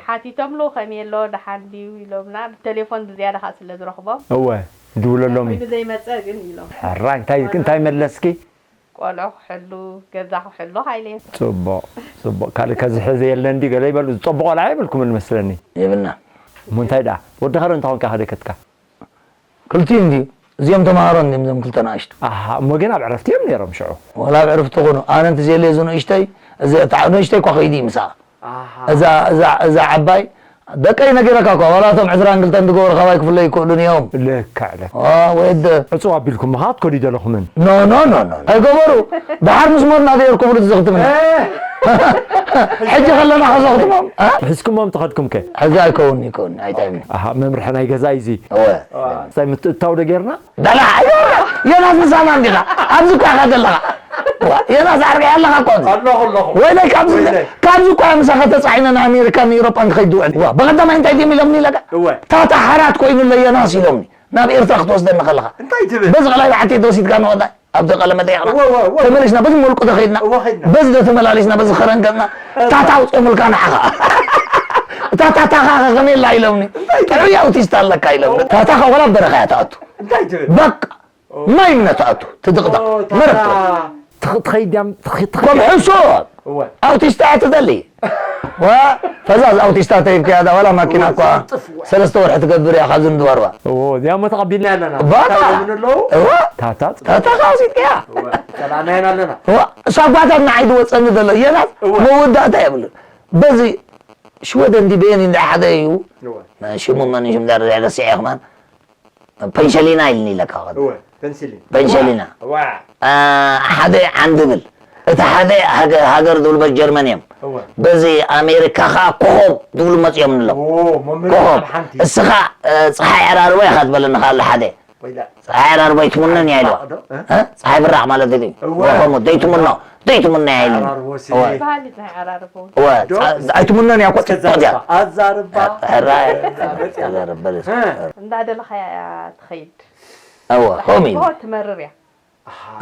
ሓቲቶምሉ ከመይ ኣሎ፣ ደሓን ድዩ ኢሎምና። ብቴሌፎን ብዝያዳ ኸኣ ስለ ዝረኽቦም። እወ፣ ይድውለሎም እዩ። ኮይኑ ዘይመጸ ግን ኢሎም። ሕራይ፣ እንታይ፣ እንታይ መለስኪ? ቆልዑ ክሕሉ፣ ገዛ ክሕሉ ሃይለ። ጽቡቕ፣ ጽቡቕ። ካልእ ከዚ ሕዚ የለን ድዩ ገለ ይበሉ። ዝጠብቕ ቆልዓ የብልኩምን መስለኒ። የብልና። እሞ እንታይ ደኣ? ወዲ ኸረ እንታይ ኾንካ ከደከትካ? ክልቲኡ እንድዩ። እዚኦም ተምሃሮ እንድዮም እዞም ክልተ ንኣሽቱ። ኣሃ፣ እሞ ግን ኣብ ዕረፍቲ እዮም ነይሮም ሽዑ። ወላ ኣብ ዕረፍቲ ኮኑ። ኣነ እንተዘየለየ እዚ ንእሽተይ፣ እዚ እታ ንእሽተይ እኳ ከይዱ እዩ ምሳኣ። ኣሃ። እዛ፣ እዛ፣ እዛ ዓባይ፣ ደቀይ ነጊረካ እኳ፣ ዋላ እቶም ዕስራን ክልተን ዝገበሩ ካባይ ክፍለዩ ይክእሉን እዮም። ልክዕ፣ ልክዕ። ዋ፣ ወደ ዕጹው ኣቢልኩም ምኻ ትከዱ ኣይደለኹምን። ኖ፣ ኖ፣ ኖ፣ ኖ። ኣይገበሩ። ደሓር ምስ ሞትና ዘየርኩብሉ ትዘኽትምና። ሕጂ ከለና ከዘኽትሞም። እ? ሒዝኩሞም ተኸድኩም ከ? ሕዚ ኣይከውን፣ ይከውን፣ ኣይታይም። ኣሃ፣ መምርሒ ናይ ገዛ እዩ እዚ። እወ። እንታይ ምትእታው ዶ ጌርና? በላ፣ ዮናስ ምሳና እንዲኻ። ኣብዚ እኳ ኢኻ ዘለኻ። ዋ፣ ዮናስ ኣርቢያ ኣለኻ እኮ ኣብዚ። ኣለኹ፣ ኣለኹ። ወይለይ ካብዚ፣ ወይለይ። ካብዚ እኳ ምሳኻ ተጻዒነ ንኣሜሪካን ንኤውሮጳን ክኸይድ ዝውዕል። ዋ፣ ብቐዳማይ እንታይ ድዮም ኢሎምኒ ኢለካ? እወ። ታታ ሓራት ኮይኑሎ ዮናስ ኢሎምኒ። ናብ ኤርትራ ክትወስደኒ ከለኻ። እንታይ ትብል? በዚ ቐላይ በዓቲ ተወሲድካ ንወዳይ። ኣብቲ ቃለ መጠይቕና። እወ፣ እወ፣ እወ። ተመሊስና፣ በዚ መልቁ ዶ ኸይድና? እወ፣ ኸይድና። በዚ ዶ ተመላሊስና፣ በዚ ኸረን ገጽና? እወ። ታታ ኣውጾምልካ ንዓኻ። እታ ታታኻ ከ ከመይ ኣላ ኢሎምኒ። እንታይ ትብል? ጥዑይ ኣውቲስታ ኣለካ ኢሎምኒ። እወ። ታታኻ ወላ ኣብ በረኻ እያ ትኣቱ። እንታይ ትብል? በቃ። ማይ እምነ ትኣቱ፣ ትድቕደቕ፣ ኦ፣ ታታ። መረብ ትወስድ። ትኽ-፣ ትኸይድ ድያ፣ ትኽ-፣ ትኸይድ። ከም ሕሱር። እወ። ኣውቲስታ እያ ትደሊ። ዋ፣ ፈዛዝ ኣውቲስታ ተሂብካያ ዳ፣ ዋላ ማኪና እወ፣ እኳ ዝጥፍ፣ እወ። ሰለስተ ወርሒ ትገብር እያ፣ ካብዚ ንድዋርዋ። እወ፣ እዚኣ እሞ ተቐቢልና ኣለና። ባታ። እንታይ ይብሉ ኣለዉ? እወ። ታታ። ታታ ካውሲትካያ። እወ፣ ጸላእናየን ኣለና። እወ፣ እሳ ጓታ ንዓይ ዝወጸኒ ዘሎ፣ የናት እወ። መወዳእታ የብሉን። በዚ ሽወደን ድዩ በየን እንዳ ሓደ እዩ። እወ። ሽሙ መን እዩ? ሽም ዳር ረሲዐ ከማን። ፐንሸሊና ኢልኒ ኢለካ ኸ እወ፣ ፐንሲሊን። ፐንሸሊና። ዋ። አ፣ ሓደ ዓንዲ ብል። እቲ ሓደ ሃገ-፣ ሃገር ዝብሉ በ ጀርመን እዮም። እወ። በዚ ኣሜሪካ ኸዓ ኮኾብ ዝብሉ መፅዮም ንሎ። ኦ፣ መምህር ኮኾብ። ኣብ ሓንቲ። እስኻ፣ እ፣ ፀሓይ ዕራርቦ ኢኻ ትበለኒ ኸዓ ኣሎ ሓደ። ወይዳ። ፀሓይ ዕራርቦ ኣይትሙነን እያ ኢልዋ። ዶ? እ? እ? ፀሓይ ብራቕ ማለት እዩ። እወ። ኮኾብ ዘይትሙኖ። ዘይትሙኖ እያ ኢልኒ። ዕራርቦ ሲ። እወ። በሃሊ ፀሓይ ዕራርቦ። እወ፣ ዶ? ፀ-፣ ኣይትሙነን እያ እኮ እስከ ጽቡቕ እያ። ተዛረባ። ኣዛርባ። ሕራይ። መፅያ። ተዛረብ በል እስከ። እ። እንዳደለኻያ እያ ትኸይድ። እወ፣ ኾም ኢሉ። ትመርር እያ።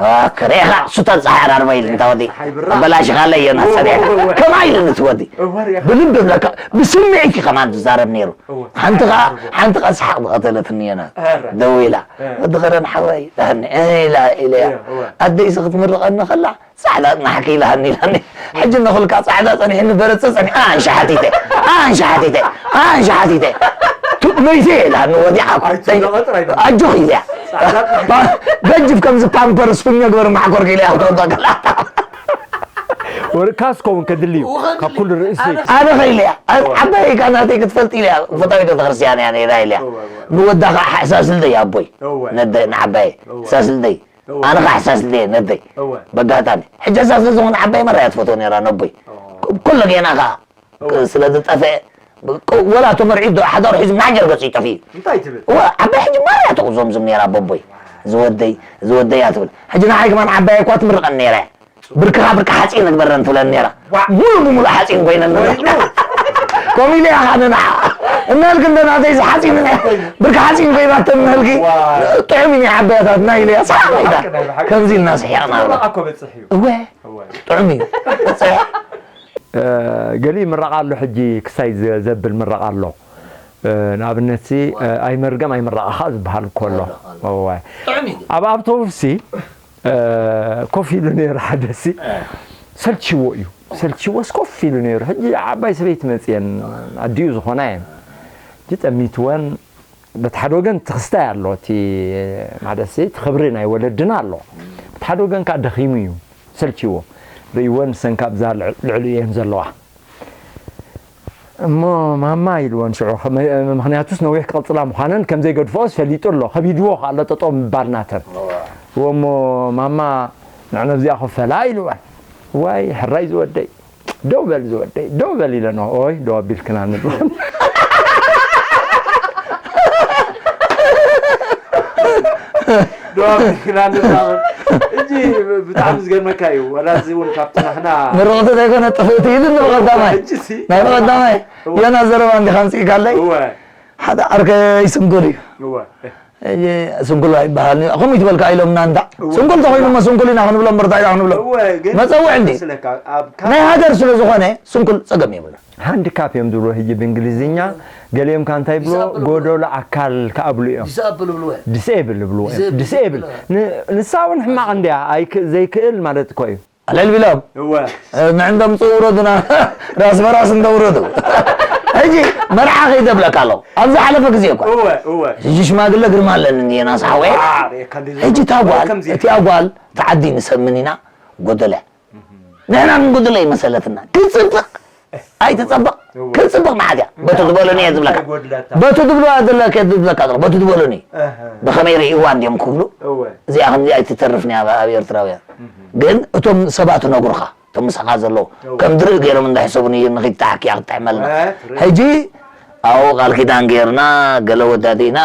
ኣከ፣ ርኢኻ፣ ሱታን ፀሓይ ኣራርባ ኢሉ እንታ ወዲ። ፀሓይ ብራ። ኣበላሽኻለይ እዮ፣ ናት እወ፣ ፀኒሐ። እወ፣ እወ። ከማይ ኢሉ ንትወዲ። እወ፣ ርኢኻ። ብልቢ እብለካ፣ ብስምዒት እዩ ከማን ዝዛረብ ነይሩ። እወ። ሓንቲ ኸዓ፣ ሓንቲ ኸዓ ሰሓቕ ዝቐተለትኒ እያ ናት። ኧረ። ደዊላ። እ። ወዲ ኸረን ሓወይ፣ ደሃኒ፣ እ፣ ኢላ፣ ኢለያ። እወ፣ እወ። ኣደይሲ ክትምርቐኒ ኸላ፣ ጻዕዳ ጽናሕኪ ኢላኒ ኢላኒ። ሕጂ ነኹልካ ጻዕዳ ጸኒሕኒ በረጸ ጸኒሕ። ኣንሺ ሓቲተ። ኣንሺ ሓቲተ። ኣንሺ ሓቲተ። ቱ-፣ መይተ ኢላኒ ወዲዓ። ኣይትብሎ ጥራይ በል። ኣጆኺ ኢለያ። ጻዕዳ ጽናሕኪ። በጅፍ ከምዚ ፓምፐርስ ፍኛ ግበር ማሕኮር ኢለያ ክትወጣ ከላ። ወርካስ ከውን ከድልዩ ካብ ኩሉ ርእሲ። ኣነ ኸኢለያ። ዓባይ ካናተይ ክትፈልጥ ኢለያ። ፈታዊት ቤተክርስትያን እያ ነይራ ኢለያ። እወ፣ እወ። ንወዳ ኸዓ ሕሳስልደይ ኣቦይ። እወ። ነደ-፣ ንዓባየ። እወ። ሕሳስልደይ። እወ። ኣነ ኸዓ ሕሳስ እንድየ ነደይ። እወ። በጋጣሚ። ሕጂ እዛ ስለ ዝኾነ ዓባይ መራ እያ ትፈትዎ ነይራ ነቦይ። ኦ። ኩ-፣ ኩሉ ጌና ኸዓ እወ። ስለ ዝጠፍአ፣ ብ-፣ ወላ እቶም መርዒት ዶ ሓዳሩ ሒዙ ምናጀር ገጹ ይጠፍእ እዩ። እንታይ ትብል? እወ፣ ዓባይ ሕጂ መራ እያ ተቑዞምዝም ነይራ በቦይ። ዝወደይ፣ ዝወደይ እያ ትብል። ሕጂ ንዓይ ከማን ዓባይ እኳ ትምርቐኒ ነይራ እያ። ብርክኻ ብርኪ ሓፂን ንግበረን ትብለኒ ነይራ። ዋእ። ሙሉ ብሙሉ ሓፂን ኮይነን ነይራ። ኮይኑ። ሎሚ ኢለያ ኸዓ ንንዓ። እናልክ እንደ ናተይ ዝሓፂን፣ ብርኪ ሓፂን ኮይናቶ እናልኪ። ዋይ። ጥዑም እዩ ናይ ዓባያታትና ኢለያ። ሰሓቕ ኢላ። ሓቂ ናይ ብሓቂ። ከምዚ ኢልና ስሒቕና። ክስማዕ እኮ በፅሕ እዩ። እወ። እወ። ጥዑም እዩ። እ፣ ገሊ ምረቓ ኣሎ ሕጂ ክሳይ ዘ-፣ ዘብል ምረቓ ኣሎ። እ፣ ንኣብነት ሲ፣ እ፣ ኣይመርገም ኣይምረቓኻ ዝበሃል እኮ ኣሎ። ኣሎ፣ ኣሎ። እወ። ጥዑም እዩ ግን። ኣብ ኣውቶቡስ ሲ፣ እ፣ ኮፍ ኢሉ ነይሩ ሓደ ሲ፣ እ። ሰልችዎ እዩ። ሰልችዎስ ኮፍ ኢሉ ነይሩ። ሕጂ ዓባይ ሰበይቲ መፅየን ኣዲኡ ዝኾና እየን። ሕጂ ጠሚትወን በቲ ሓደ ወገን ትኽስታይ ኣሎ፣ እቲ ማለት ሲ፣ እቲ ክብሪ ናይ ወለድና ኣሎ። በቲ ሓደ ወገን ከዓ ደኺሙ እዩ፣ ሰልችዎ። ርእይወን ንሰን ካብዛ ልዕ-፣ ልዕሊ እየን ዘለዋ። እሞ ማማ ኢልወን ሽዑ፣ ከመ-፣ ምኽንያቱስ ነዊሕ ክቕጽላ ምዃነን ከም ዘይገድፍኦስ ፈሊጡ ኣሎ። ከቢድዎ ከኣ ኣሎ ጠጠው ምባል ናተን። እዋ። እሞ ማማ ንዕነ ኣብዚኣ ኮፈላ ኢልወን። ዋይ ሕራይ ዝወደይ፣ ደው በል ዝወደይ፣ ደው በል ኢለንኦ። ኦይ ደው ኣቢልክና ንብለን። ደው ኣቢልክና ንብለን። እጂ ብጣዕሚ ዝገርመካ እዩ። ዋላ እዚ እውን ካብቲ ናህና ምርቕቲ ዘይኮነ ጥፍእቲ ኢሉ ንብቐዳማይ። ሕጂ ሲ ናይ ብቐዳማይ እወ። ዮናስ ዘረባ እንዲኻ ኣምጺእካለይ? እወ። ሓደ ዓርከይ ስንኩል እዩ። እወ። እየ ስንኩል ኣይበሃልን እዩ። ከምኡ ይትበልካ ኢሎምና እንዳ። እወ። ስንኩል ተኾይኑ እሞ ስንኩል ኢና ክንብሎ እምበር እንታይ ኢና ክንብሎ? እወ፣ ግን መጸውዒ እንዲ። ስለካ ኣብ ናይ ሃገር ስለ ዝኾነ ስንኩል ጸገም የብሉን። ሃንዲካፕ እዮም ዝብሎ ሕጂ ብእንግሊዝኛ። ገሊኦም ከ እንታይ ይብሎ? ዲስኣብል ይብሎ። ጎደሎ ኣካል ከኣብሉ እዮም። ዲስኣብል ይብልዎ እዮም። ዲስኤብል ይብልዎ እዮም። ዲስኤብል ዲስኤብል። ይብልዎ። ን-፣ ንሳ እውን ሕማቕ እንድያ። ኣይክ-፣ ዘይክእል ማለት እኮ እዩ። ኣልዕል ቢሎም እወ። ንዕንዶም ጽውረዱና ራስ በራስ እንደውረዱ። ሕጂ መርዓ ከይደብለካ ኣለኹ። ኣብ ዝሓለፈ ግዜ እኳ። እወ፣ እወ። ሕጂ ሽማግለ ግርማ ኣለኒ እንድየ ናስ ሓወየ። ዋ፣ ሬካ እንዴ ሕጂ እታ ጓል፣ ከምዚ። እቲኣ ጓል፣ እታ ዓዲ ንሰምን ኢና፣ ጎደለ። ንሕና ክንጉድለ ይመሰለትና። ክጽብቕ፣ ኣይትጸብቕ፣ እወ። ክጽብቕ መዓት እያ። በቲ ዝበሉኒ እየ ዝብለካ። ኣይጎድለታ። በቲ ትብልዋ ዘለካ እየ ዝብለካ ዘለኹ። በቲ ዝበሉኒ። እህ። ብኸመይ ርእይዋ እንድዮም ክብሉ። እወ። እዚኣ ከምዚ ኣይትተርፍን እያ ኣብ፣ ኣብ ኤርትራውያን። እህ። ግን እቶም ሰባት ነግሩኻ፣ እቶም ምሳኻ ዘለዉ፣ እወ። ከም ድርኢ ገይሮም እንዳሕሰቡኒ እዩ ንኺድ ተሓኪያ ክትጥዕመልና። እወ፣ ትርኢ። ሕጂ ኣብኡ ቃል ኪዳን ገይርና፣ ገለ ወዳዲእና፣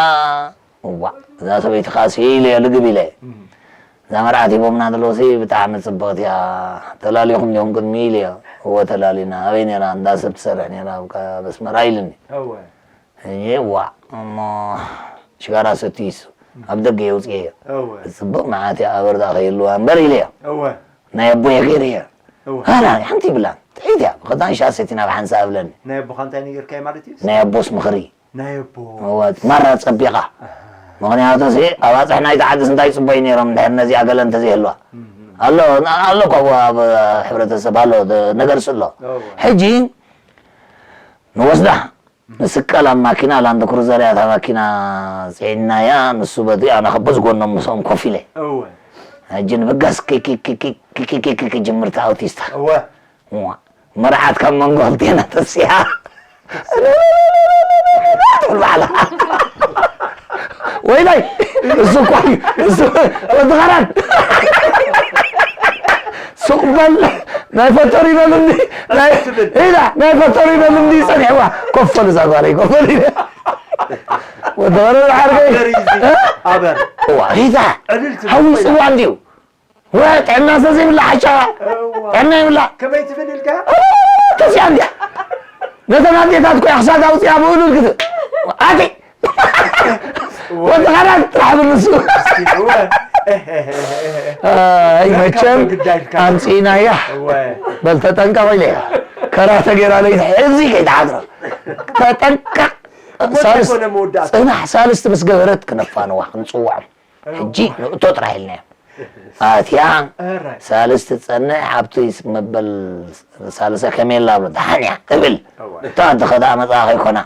እዋ፣ እዛ ሰበይቲ ኸኣ ሲ ኢለ እየ ልግብ ኢለ። እህ። እዛ መርዓት ሂቦምና ዘለዉ ሲ ብጣዕሚ ጽብቕቲ እያ። ተላሊኹም ዲኹም ቅድሚ ኢለ እየ። እወ፣ ተላሊና። ኣበይ ነይራ? እንዳ ሰብ ትሰርሕ ነይራ፣ ኣብ ካ-፣ ኣብ ኣስመራ ኢሉኒ። እወ። እየ፣ እዋ፣ እሞ ሽጋራ ሰትዩስ ኣብ ደገ የውጽኤዮ። እወ። ጽቡቕ መዓት እያ፣ ኣበር ደኣ ከይህልዋ እምበር ኢለ እየ። እወ። ናይ ኣቦየ ገይረ እየ። እወ። ኣላ፣ ሓንቲ ይብላን። ጥሒት እያ። ብኸዳን ሻሰቲ ናብ ሓንሳእ ኣብለኒ። ናይ ኣቦኻ እንታይ ነይርካዮ ማለት እዩ? ናይ ኣቦስ ምኽሪ። ናይ ኣቦ። እወ፣ ማራ ጸቢቓ። ኣሃ። ምኽንያቱ ሲ፣ ኣባጽሕ ናይቲ ዓድስ እንታይ ጽበዩ ነይሮም እንድሕር ነዚኣ ገለ እንተዘይህልዋ? እም። ኣሎ፣ ኣሎ እኮ ኣብ፣ ኣብ ሕብረተሰብ ኣሎ፣ ደ-፣ ነገርስ ኣሎ። እወ። ሕጂ ንወስዳ፣ ንስቀል ኣብ ማኪና፣ ላንድ ክሩዘር እያ እታ ማኪና፣ ጽዒንናያ፣ ንሱ በቲ፣ ኣነ ከ በዚ ጎኖም ምስኦም ኮፍ ኢለ። እወ። ሕጂ ንብጋስ ኪክ፣ ኪክ፣ ኪክ፣ ኪክ፣ ኪክ፣ ኪክ፣ ኪክ፣ ጅምርቲ ኣውቲስታ። እወ። እዋ፣ መርዓት ካብ መንጎ ክልቴና ተሲኣ። ትብል ባዕላ። ወይለይ፣ እሱ እኮ እዩ፣ እሱ ወዲ ኸራን። ሱቕ በል፣ ናይ ፈቶሪኖ ልምዲ፣ ናይ፣ ትብል። ኢላ፣ ናይ ፈቶሪኖ ልምዲ ጸኒሕዋ። ኮፍ በል እዛ ጓለይ፣ ኮፍ በል ኢለ። ወዲ ኸራን ዓርከይ። ኣበር እዩ እዚ፣ እ? ኣበር። እዋ፣ ሪታ፣ ዕልል ትብል ሓዊ ኮይና። ጽዋ እንድዩ። ወ-፣ ጥዕና ስለ ዘይብላ ሓሻ። እዋ። ጥዕና ይብላ። ከመይ ትብል ኢልካ? ተስያ እንድያ። ነተን ኣዴታት እኮ እያ ክሳድ ኣውፅያ ብእሉል ክት-፣ ኣቲ። ወዲ ኻዳን ጥራሕ ብንሱ። እዋ። ኣይ፣ መቸም ግዳይ ኢልካ። ኣምፂእናያ። እዋ። በል ተጠንቀቕ ኢለያ። ከራተ ገይራ ለይቲ ሕዚ ከይትሓድሮ። ተጠንቀቕ። እሞ እንታይ ሳልስ-፣ ኮነ መወዳእታ? ፅናሕ ሳልስቲ ምስ ገበረት ክነፋንዋ፣ ክንፅውዖም። ሕጂ ንእቶ ጥራሕ ኢልናዮ። ኣትያ ኣራይ። ሳልስቲ ትጸንሕ፣ ኣብቲ መበል ሳልሰ ከሜላ ብሎ፣ ደሓን እያ እብል። እዋ። እታ እንተ ኸዳ መጻ ከይኮና።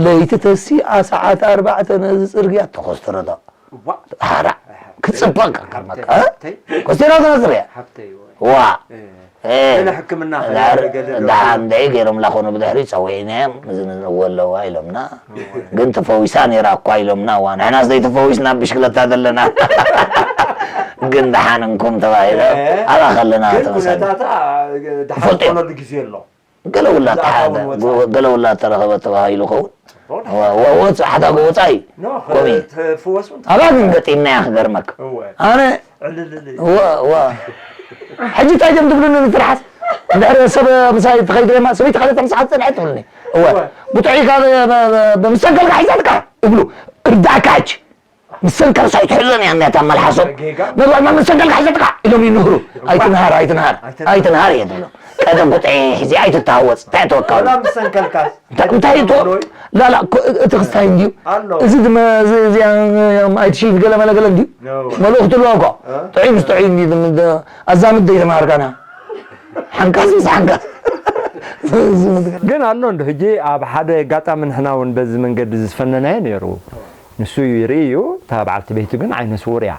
ለይቲ ተሲኣ ሰዓት ኣርባዕተ ነዚ ጽርግያ ተኾስተረቶ። እዋ። ሓራ። ክጽበቅ ከርመካ፣ እ? ሓብተይ። ኮስቴራ ተነጽርያ። ሓብተይ፣ እዋ። ዋ። እ። እ። ገለ ሕክምና ዳር-፣ ከይገለ ዶ? ደሓን ደይ ገይሮምላ ኮኑ ብድሕሪ ጸዊዕናዮም፣ እዚ ንዝንእዎ ኣለዋ ኢሎምና። እዋ። ግን ተፈዊሳ ነይራ እኳ ኢሎምና። እዋ፣ ንሕናስ ዘይተፈዊስና ብሽክለታ ዘለና። ግን ደሓን እንኩም ተባሂለ። እ። ኣብኣ ከለና ግን ተመሳኒ። ኩነታታ ደሓን ትፈልጦ። ዝኾነሉ ግዜ ኣሎ። ገለ ውላ እዛ ተሓ-፣ ኣታውን ወጻ። ገለ ውላ ተረኸበ ተባሂሉ ኸውን። ጽቡቕ። ወ-፣ ወ-፣ ወጽ-፣ ሓዳጎ ወጻኢ። ኖ፣ ኮሚ። ትፍወስ እውን ኣብኣ ግን ገጢምናያ ክገርመካ። እወ። ኣነ ዕልልል። ወ-፣ ወ-፣ ሕጂ እንታይ ድዮም ትብሉኒ ንትርሓስ? እንድሕር ሰብ ምሳይ ትኸይድ ደማ፣ ሰበይቲ ካልእ ምሳሓት ጸንሐት ትብሉኒ። እወ። ጉጥዒካ ብ- ብ- ብ- ምስ ሰንከልካ ሒዛትካ ይብሉ። እርዳእካ ሕጂ። ምስ ሰንከልካ ኣይትሕሎን እያ እኒኣታ መልሓሶም። ጌጋ። ነብዕማ ምስ ሰንከልካ ሒዛትካ ኢሎም ይንህሩ። ኣይትንሃር ኣይትንሃር ኣይትንሃር። ኣይትንሃር እየ ትብሎ። ቀደም ጉጥዒ ሒዚ ኣይትተሃወፅ እንታይ ተወካሉ። ወላ ምስ ሰንከልካስ እንታይ እንታይ ይቶ ሎይ? ላላ እቲ ክስታይ እንዲዩ። ኣሎ። እዚ ድማ እዚ እዚኣ ኣይትሽይት ገለ መለ ገለ እንዲዩ። ኖ። መልእኽቱ ኣለዋ እኮ። እ? ጥዑይ ምስ ጥዑይ እንዲዩ ኣዛምድ ዘይተማሃርካና። ሓንካስ ምስ ሓንካስ። ግን ኣሎ እንዶ ሕጂ ኣብ ሓደ ኣጋጣሚ ንሕና እውን በዚ መንገዲ ዝፈነናዮ ነይሩ። ንሱ ይርኢ እዩ፣ እታ በዓልቲ ቤቱ ግን ዓይነ ስውር እያ።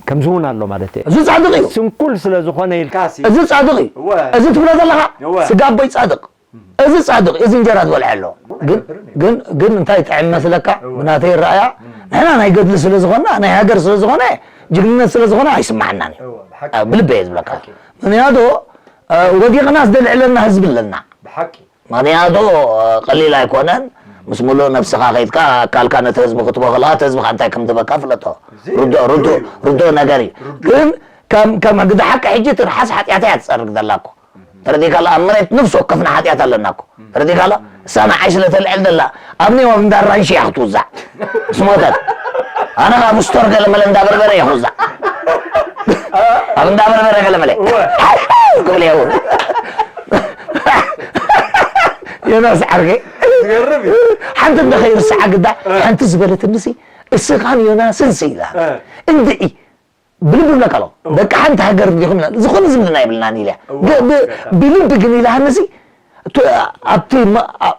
ከምዚ እውን ኣሎ ማለት እየ። እዚ ጻድቕ እዩ። ስንኩል ስለ ዝኾነ ኢልካ እዚ ጻድቕ እዩ። እወ። እዚ ትብሎ ዘለኻ እወ። ስጋ ኣቦይ ጻድቕ። እዚ ጻድቕ እዩ። እዚ እንጀራ ዝበልዐ ኣሎ። ግን ኣይገብርን እዩ። ግን ግን እንታይ ጥዕም መስለካ? እወ። ብናተይ ረኣያ እም። ንሕና ናይ ገድሊ ስለ ዝኾንና ናይ ሃገር ስለ ዝኾነ ጅግንነት ስለ ዝኾነ ኣይስማዓናን እዩ። እወ፣ ብሓቂ። ኣብ ብልበ እየ ዝብለካ። ብሓቂ። ምክንያቱ እ፣ ወዲቕና ዝደልዕለና ህዝቢ ኣለና። ብሓቂ። ምኽንያቱ ቀሊል ኣይኮነን። ምስ ሙሉእ ነብስኻ ከይድካ ኣካልካ ነቲ ህዝቢ ክትቦ ከለኻ እቲ ህዝቢ ከ እንታይ ከም ዝበካ ፍለጦ። እዚ ርዱእ ርዱእ ርዱእ እዩ። ርዱእ ነገር እዩ። ርዱእ። ግን ከም ከም ግዲ ሓቂ ሕጂ ትርሓስ ሓጢኣታ እያ ትጸርግ ዘላ እኮ። ተረዲእካ ኣሎ ኣብ መሬት ነፍሲ ወከፍና ሓጢኣት ኣለና እኮ። ተረዲእካ ኣሎ እሳ ንዓይ ስለ ተልዕል ዘላ ኣብ ኔዋ እንዳ ራንሺ እያ ክትውዛዕ። ስሞተት ኣነ ኣብ ስቶር ገለ መለ እንዳ በርበረ እየ ክውዛዕ። ኣብ እንዳ በርበረ ገለ መለ ክብል እየ። ዮናስ ዓርከይ ትገርም እዩ። ሓንቲ እንደ ከይርስዓ ግዳ ሓንቲ ዝበለትንሲ እስኻን ዮናስን ሲ ኢላ እ። እንድዒ ብልቢ ብለካ ኣሎ ደቂ ሓንቲ ሃገር እንዲኹም ኢላ ዝኾነ ዝምድና የብልናን ኢለ እዋ፣ ብ- ብ- ገታ። ብልቢ ግን ኢላሃንሲ ኣብቲ ማ- ኣ-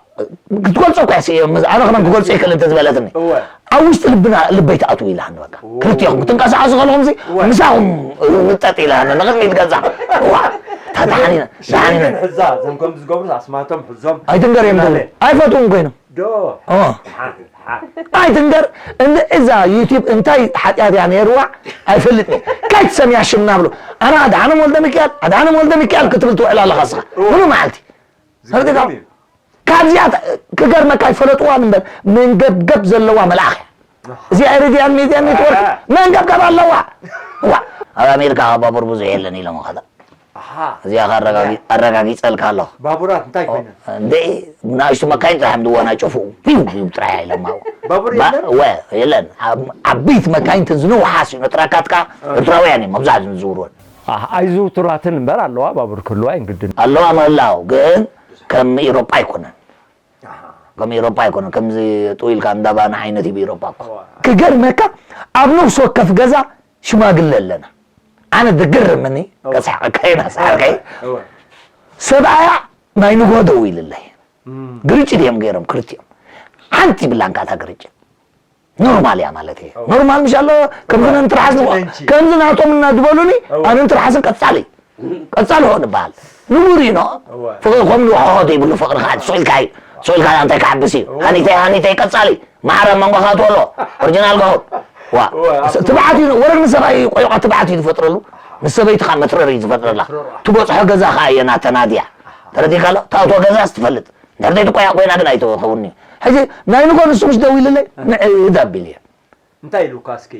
ክትገልጾ እኳ እየ ስእዮ፣ ምስ- ኣነ ከማን ክገልጾ ይክእል እንተ ዝበለትኒ እወ። ኣብ ውሽጢ ልብና ልበይ ትኣትዉ ኢላሃኒ በቃ እወ። ክልቲኹም ክትንቀሳቐሱ ከለኹም ሲ እወ። ምሳኹም ምጠጥ ኢላሃኒ ንቕድሚት ገዛ እዋ እታ ደሓኒና ደሓኒና ግን ሕዛ እዞም ከምዚ ዝገብሩ ኣስማቶም ሕዞም ኣይትንገር እዮም ዝብሉ ኣይፈትዎም ኮይኖም ዶ ኦ። ሓ- ሓ- ኣይትንገር እዛ ዩቲብ እንታይ ሓጢኣት እያ ነይርዋ ኣይፈልጥን እየ። ከይትሰምያ ሽም ናብሉ ኣነ ኣድሓኖም ወልደ ሚካኤል ኣድሓኖም ወልደ ሚካኤል ክትብል ትውዕል ኣለኻ እስኻ ሙሉ መዓልቲ ዝገርም እዩ። ካብዚኣ ክገርመካ ኣይፈለጥዋን እምበር መንገብገብ ዘለዋ መልኣኽ እያ። እዚኣ ሬድያን ሚድያ ኔትወርክ መንገብገብ ኣለዋ። ዋ ኣብ ኣሜሪካ ባቡር ብዙሕ የለን ኢሎም ከላ ኣሃ። እዚኣ ከ ኣረጋጊ- ኣረጋጊፀልካ ኣለኹ። ባቡራት እንታይ ኮይነን? እንደ ንኣሽቱ መካይን ጥራሕ ምድዋና ጨፍኡ ፒው ፒው ጥራሕ ኢሎም ኣብኡ። ባቡር ባ- የለን? ወ የለን። ዓብ- ዓበይቲ መካይን ተን ዝነውሓ ሲኖ ትራካት ከዓ ኤርትራውያን እዮም መብዛሕትኡ ዝዝውርወን። ኣህ፣ ኣይዝውቱራትን እምበር ኣለዋ ባቡር ክህልዋ እየን ግድን። ኣለዋ ምህላው ግን ከም ኢሮጳ ኣይኮነን። ከም ኢሮጳ ኣይኮነን። ከምዚ ጥው ኢልካ እንዳባና ዓይነት እዩ ብኢሮጳ እኮ። ክገርመካ ኣብ ነፍሲ ወከፍ ገዛ ሽማግለ ኣለና። ኣነ ዝግርምኒ ከስሕቀካ ኢና ሰሓቀይ እወ። ሰብኣያ ናይ ንግሆ ደው ኢልለይ እም። ግርጭት እዮም ገይሮም ክልቲኦም ሓንቲ ይብላን ካታ ግርጭት ኖርማል እያ ማለት እየ ኖርማል ምሽ ኣሎ ከምዚ ንትርሓስ ንቆ- ከምዚ ናቶም እና ዝበሉኒ ኣነ ንትርሓስን ቀጻሊ ቀጻሊ ሆ ንበሃል ንቡር እዩ ኖ ፍቅሪ ከም ንውሓሆ ዘይብሉ ፍቅሪ ከዓ ሱቅ ኢልካ እዩ ሱቅ ኢልካ እንታይ ክዓብስ እዩ ሃኒተይ ሃኒተይ ቀጻሊ ማዕረ ኣብ መንጎኻ ትወሎ ኦሪጂናል ገሆብ ዋ ትብዓት እዩ ወረግ ንሰብኣይ ቆይቋ ትብዓት እዩ ዝፈጥረሉ ንሰበይትኻ መትረር እዩ ዝፈጥረላ ትበፅሖ ገዛ ከዓ እየ ናተናድያ ተረዲእካ ኣሎ ታእቶ ገዛስ ትፈልጥ እንድሕር ዘይትቆያ ኮይና ግን ኣይትኸውን እዩ ሕዚ ናይ ንጎ ንሱ ምስ ደው ኢልለይ ንዕድ ኣቢል እየ እንታይ ኢሉካ እስኪ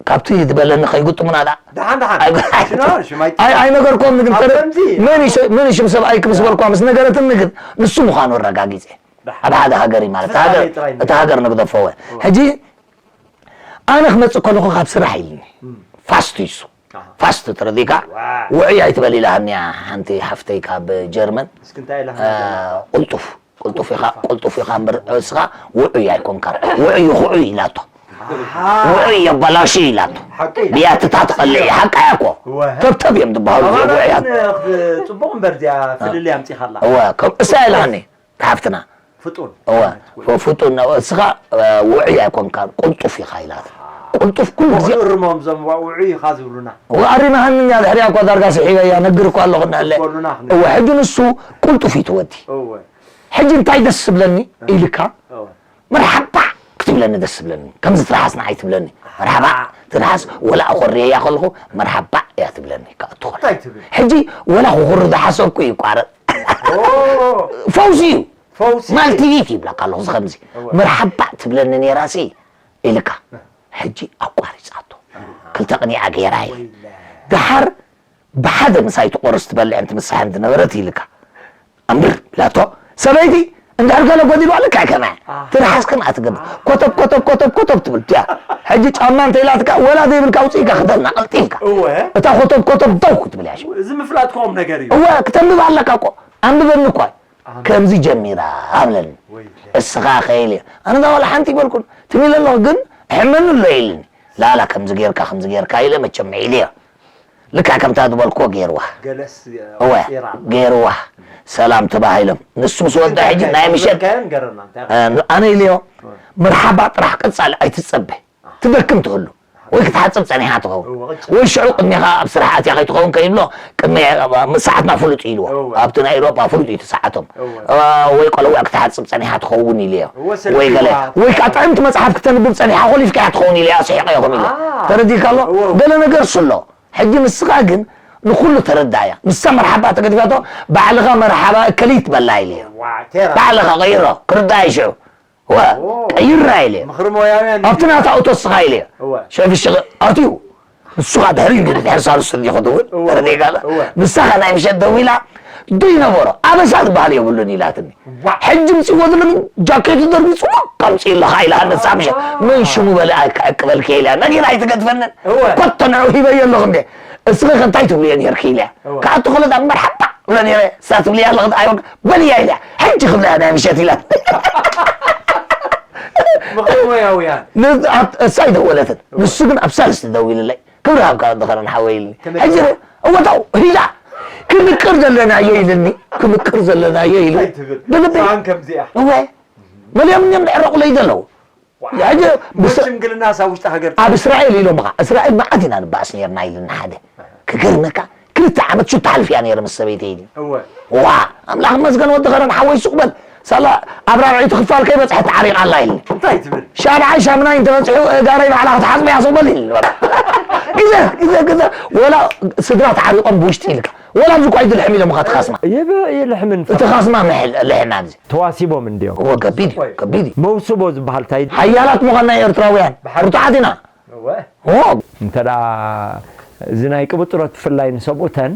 ካብቲ ዝበለኒ ከይግጥሙና ዳ ደሓን ደሓን ኣይጎ- ሽና ሽማይ ኣይ- ኣይነገርኩም ግን ኣብ ተረ- ከምዚ መን ይሽ- መን ይሽም ሰብኣይ ክምስ በልኳ ምስ ነገረትኒ ግን ንሱ ምዃኑ ኣረጋጊፀ ደሓን ኣብ ሓደ ሃገር እዩ ማለት እቲ ሃገር- ተፈላለየ ጥራይ እዩ። እቲ ሃገር ንግደፈወ ሕጂ ኣነ ክመፅእ ከለኹ ካብ ስራሕ ኢልኒ ፋስት እዩ እሱ ፋስት ተረዲእካ ውዑይ ኣይትበል ኢላሃኒ እያ ሓንቲ ሓፍተይ ካብ ጀርመን ቁልጡፍ ቁልጡፍ ኢኻ ቁልጡፍ ኢኻ እምበር እስኻ ውዑይ ኣይኮንካ ውዑይ ይኹዑይ ኢላቶ ውዑይ የበላሹ ኢላቶ ብያትታ ትቐልዕ ሓቃ እያ እኮ ተብተብ እዮም ዝበሃሉ ውዑያት ጽቡቕ እምበር እዚኣ ፍልልይ ኣምጺኻላ እዋ ከም እሳ ኢላኒ ሓፍትና ፍጡን እዋ ፍጡን እስኻ ውዑይ ኣይኮንካን ቁልጡፍ ኢኻ ኢላታ ቁልጡፍ ኩሉ ግዜ እርሞም ዞም ውዑይ ኢኻ ዝብሉና ኣሪማሃኒ እያ ድሕሪኣ እኳ ዳርጋ ስሒበያ ነግር እኳ ኣለኹ እናለ በሉና እወ ሕጂ ንሱ ቁልጡፍ እዩ ትወዲ እወ ሕጂ እንታይ ደስ ዝብለኒ ኢልካ እወ መርሓባ ክትብለኒ ደስ ዝብለኒ ከምዚ ትርሓስ ንዓይ ትብለኒ መርሓባ ትርሓስ ወላ ኣኾርየያ ከለኹ መርሓባ እያ ትብለኒ ከዓ ትኾን እንታይ ትብል ሕጂ ወላ ክኹሪ ዝሓሰብኩ ይቋረጥ ኦ ፈውሲ እዩ ፈውሲ ማልትይት ይብለካ ኣለኹ እዚ ከምዚ እወ መርሓባ ትብለኒ ነይራሲ ኢልካ ሕጂ ኣቋሪፃቶ ክልተ ቅኒዓ ገይራ እየ ወይለ ደሓር ብሓደ ምሳይ ትቆርስ ትበልዕን ትምስሕን ዝነበረት ኢልካ ኣምር ኢላቶ ሰበይቲ እንድሕር ገለ ጎዲልዋ ልክዕ ከማይ ትርሓስ ከምኣ ትገብር። ኮተብ ኮተብ ኮተብ ኮተብ ትብል ድያ። ሕጂ ጫማ እንተኢላትካ ወላ ዘይብልካ ውፅኢካ ክደና ቀልጢፍካ። እወ። እታ ኮተብ ኮተብ ደው ክትብል እያ። እዚ ምፍላጥ ኮም ነገር እዩ። እወ፣ ክተንብብ ኣለካ እኮ። ኣንብበኒ እኳ። ኣንብብ። ከምዚ ጀሚራ ኣብለኒ። ወይ። እስኻ ኸይል እየ። ኣነ ዳ ዋላ ሓንቲ ይበልኩን። ትም ኢለ ኣለኹ ግን ሕመኒ ኣሎ ኢልኒ። ላላ ከምዚ ጌርካ፣ ከምዚ ጌርካ ኢለ መቸም ኢልዮ። ልክዕ ከምታ ዝበልክዎ ጌርዋ። ገለስ፣ እወ፣ ጌራ። ጌርዋ። ሰላም ተባሂሎም። ንሱ ምስ ወደ ሕጂ ናይ ምሸት፣ ዝበልካዮን ገረና፣ እንታይ እ፣ ኣነ ኢልዮ፣ እወ። መርሓባ ጥራሕ ቀጻሊ ኣይትጸበ። ትደክም ትህሉ። ወይ ክትሓጽብ ጸኒሓ ትኸውን። እወ፣ ቅጫ። ወይ ሽዑ ቅድሜኻ ኣብ ስራሕ ኣትያ ከይትኸውን ከይብሎ፣ ቅድሚ፣ ሰዓትና ፍሉጥ ኢልዎ። እወ። ኣብቲ ናይ ኤውሮጳ ፍሉጥ እዩ እቲ ሰዓቶም። እወ። እ፣ ወይ ቆለዋ ክትሓጽብ ጸኒሓ ትኸውን ኢልዮ። እወ፣ ሰልፊ ወይ ገለ። እዋ። ወይ ከዓ ጥዕምቲ መጽሓፍ ክተንብብ ጸኒሓ ኮሊፍካ እያ ትኸውን ኢልያ፣ ስሒቐ ይኹን ኢለ። አ። ተረዲእካ ኣሎ? እወ። ገለ ነገር ስሎ። ሕጂ ንስኻ ግን ንኹሉ ተረዳእያ። ንሳ መርሓባ ተገዲፋቶ፣ ባዕልኻ መርሓባ እከሊት በላ ኢልዮ። ዋ፣ ቴራ። ባዕልኻ ቀይሮ፣ ክርዳእ እዩ ሽዑ። ወ፣ ኦ። ቀይራ ኢልዮ። ምኽሪ ሞያውያን ኣብቲ እዩ። ናታ እቶ እስኻ ኢልዮ። እወ። ሸፊ ሽቕ ኣትዩ። ንሱ ኸኣ ድሕሪ እንዲ ድሕሪ ሳልስቲ እንዲኹ ትብል። እወ፣ ተረዲእካ እወ፣ ዶ? እወ። ንሳ ኸኣ ናይ ምሸት ደዊላ፣ "ዶ ይነበሮ? ኣበሳ ዝበሃል የብሉን" ኢላትኒ። ዋ። ሕጂ ምጽእዎ ዘሎ ግን ጃኬቱ ደርቢዩ ጽቡቕ ከምጽእ ኣለኻ ኢላ ነሳ ምሸት። ዋ። መን ሽሙ በለ ኣካ-፣ ክበልኪ ኢላ። ነጊራ ኣይትገድፈንን። እወ። ኮቶ ንዑ ሂበዮ ኣለኹ እንዴ። እስኺ ከ እንታይ ትብልዮ ኔርኪ ኢልያ። እወ። ከኣ እትኽእሎ ዳ መርሓባ እብሎ ኔረ። እሳ ትብልያ ኣለኹ ኣዮን በልያ ኢልያ። ሕጂ ክብላ ናይ ምሸት ኢላ። ምኽሪ ሞያውያን። ን-፣ ኣብ-፣ እሳ ኣይደወለትን። እወ። ንሱ ግን ኣብ ሳልስቲ ደዊልለይ። ክብሪ ሃብካ ወዲ ኸረን ሓወይ ኢልኒ። ከመይ ሕጂ ገይራ? እወ፣ ታው፣ ሂላ። ክንቅር ዘለናዮ ኢልኒ። ክንቅር ዘለናዮ ኢሉ። እንታይ ትብል? ብልበይ። ሰኣን ከምዚኣ። እወ። መሊኦም እዮም ዝዕረቑለይ ዘለዉ። ዋ። ሕጂ ምስ ሽምግልና ሳብ ውሽጢ ሃገር ኣብ እስራኤል ኢሎም ኸዓ፣ እስራኤል መዓት ኢና ንበኣስ ነርና ኢልኒ ሓደ። ክገርመካ፣ ክልተ ዓመት ሹ ትሓልፍ እያ ነይረ ምስ ሰበይተይ ኢልኒ። እወ። ዋ፣ ኣምላኽ ይመስገን ወዲ ኸረን ሓወይ ሱቕ በል። ሳላ ኣብ ራብዐይቲ ክፋል ከይበጽሐት ተዓሪቓ ኣላ ኢልኒ። እንታይ ትብል? ሻብዓይ ሻምናይ እንተበጺሑ እጋረይ ባዕላ ክትሓጽበ እያ ሱቕ በል ኢልኒ። ግዘ፣ ግዘ፣ ግዘ። ወላ ስድራ ተዓሪቖም ብውሽጢ ኢልካ። ወላ ኣብዚ እኳ ኣይትልሕም ኢሎምኻ እቲ ኻስማ። የበ-፣ የልሕምን እቲ ኻስማ ምሕል-፣ ልሕም ኣብዚ። ተዋሲቦም እንድዮም። እወ፣ ከቢድ እዩ፣ ከቢድ እዩ። መውስቦ ዝበሃል እንታይ? ሓያላት ምዃንና ኤርትራውያን። ብሓቂ። ብርቱዓት ኢና። እወ። እወ። እንተ ደኣ እዚ ናይ ቅብጥሮት ብፍላይ ንሰብኡተን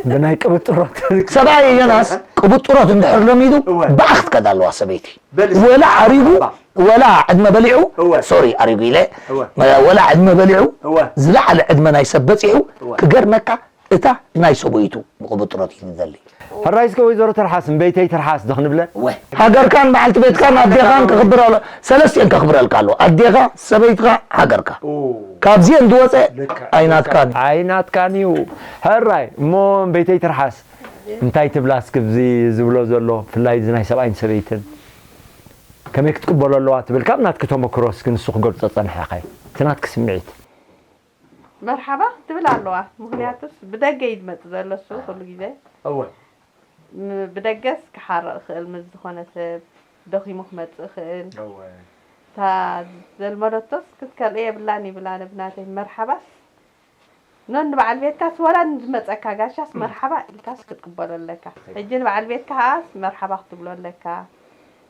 ብናይ ቅብጥሮት ሰብኣይ ዮናስ ቅብጥሮት እንድሕር ለሚዱ እወ። ብኣኽ ትከድ ኣለዋ ሰበይቲ። በል እስኪ። ወላ ኣሪጉ፣ እባ። ወላ ዕድመ በሊዑ፣ እወ። ሶሪ ኣሪጉ ኢለ፣ እወ። ወላ ዕድመ በሊዑ፣ እወ። ዝለዓለ ዕድመ ናይ ሰብ በጺሑ፣ እወ። ክገርመካ እታ ናይ ሰበይቱ ብቕብጥሮት እዩ ዝደሊ። ሕራይ እስከ ወይዘሮ ትርሓስ፣ እምበይተይ ትርሓስ ዶ ክንብለን? ወ። ሃገርካን በዓልቲ ቤትካን ኣዴኻን ከኽብር ኣሎ፣ ሰለስቲኤን ከኽብረልካ ኣሎ። ኣዴኻ፣ ሰበይትኻ፣ ሃገርካ። ኦ። ካብዚኤን ዝወፀ ልክዕ። ኣይናትካን እዩ። ኣይናትካን እዩ። ሕራይ፣ እሞ እምበይተይ ትርሓስ፣ እንታይ ትብላ እስኪ ብዚ ዝብሎ ዘሎ፣ ብፍላይ እዚ ናይ ሰብኣይን ሰበይትን፣ ከመይ ክትቅበሎ ኣለዋ ትብል? ካብ ናትኪ ተመክሮ እስኪ ንሱ ክገልጾ ጸንሐ ኸ፣ እቲ ናትኪ ስምዒት። መርሓባ ትብል ኣለዋ። ምኽንያቱስ ብደገ እዩ ዝመጽእ ዘሎ እሱ ኩሉ ግዜ። እወ። ም-፣ ብደገስ ክሓርቕ ይኽእል ምስ ዝኾነ ሰብ፣ ደኺሙ ክመጽእ ይኽእል። እወ። እታ ዘልመደቶስ ክትከልኦ የብላን ይብል ኣነ ብናተይ። መርሓባስ ኖን ንበዓል ቤትካስ ዋላ ንዝመጸካ ጋሻስ መርሓባ ኢልካስ ክትቅበሎ ኣለካ። ሕጂ ንበዓል ቤትካ ከኣስ መርሓባ ክትብሎ ኣለካ።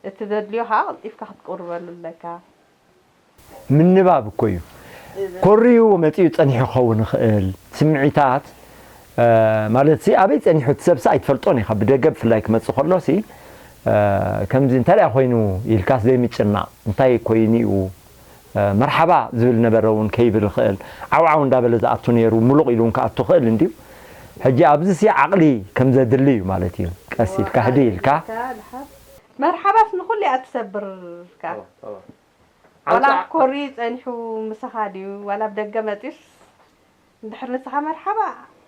እቲ ዘድልዮ ከኣ ቀልጢፍካ ክትቅርበሉ ኣለካ። ምንባብ እኮ እዩ። ኮርዩ መጺኡ ጸኒሑ ክኸውን ይኽእል። ስምዒታት፣ እ፣ ማለትሲ ኣበይ ጸኒሑ እቲ ሰብሲ ኣይትፈልጦን ኢኻ። ብደገ ብፍላይ ክመጽእ ከሎሲ፣ እ፣ ከምዚ እንታይ ደኣ ኮይኑ ኢልካስ ዘይምጭናቕ፣ እንታይ ኮይኑ እዩ፣ እ፣ መርሓባ ዝብል ነበረ እውን ከይብል ይኽእል። ዓው ዓው እንዳበለ ዝኣቱ ነይሩ፣ ምሉቕ ኢሉ እውን ክኣቱ ይኽእል እንድዩ። ሕጂ ኣብዚሲ ዓቕሊ ከም ዘድሊ እዩ ማለት እዩ። ቀስ ኢልካ፣ ህድእ ኢልካ። መርሓባስ ንኹሉ እያ ትሰብርካ። ዋላ ኣንጻ- ኮሪ ጸኒሑ ምሳኻ ድዩ? ዋላ ብደገ መጺኡስ እንድሕር ንስኻ መርሓባ፣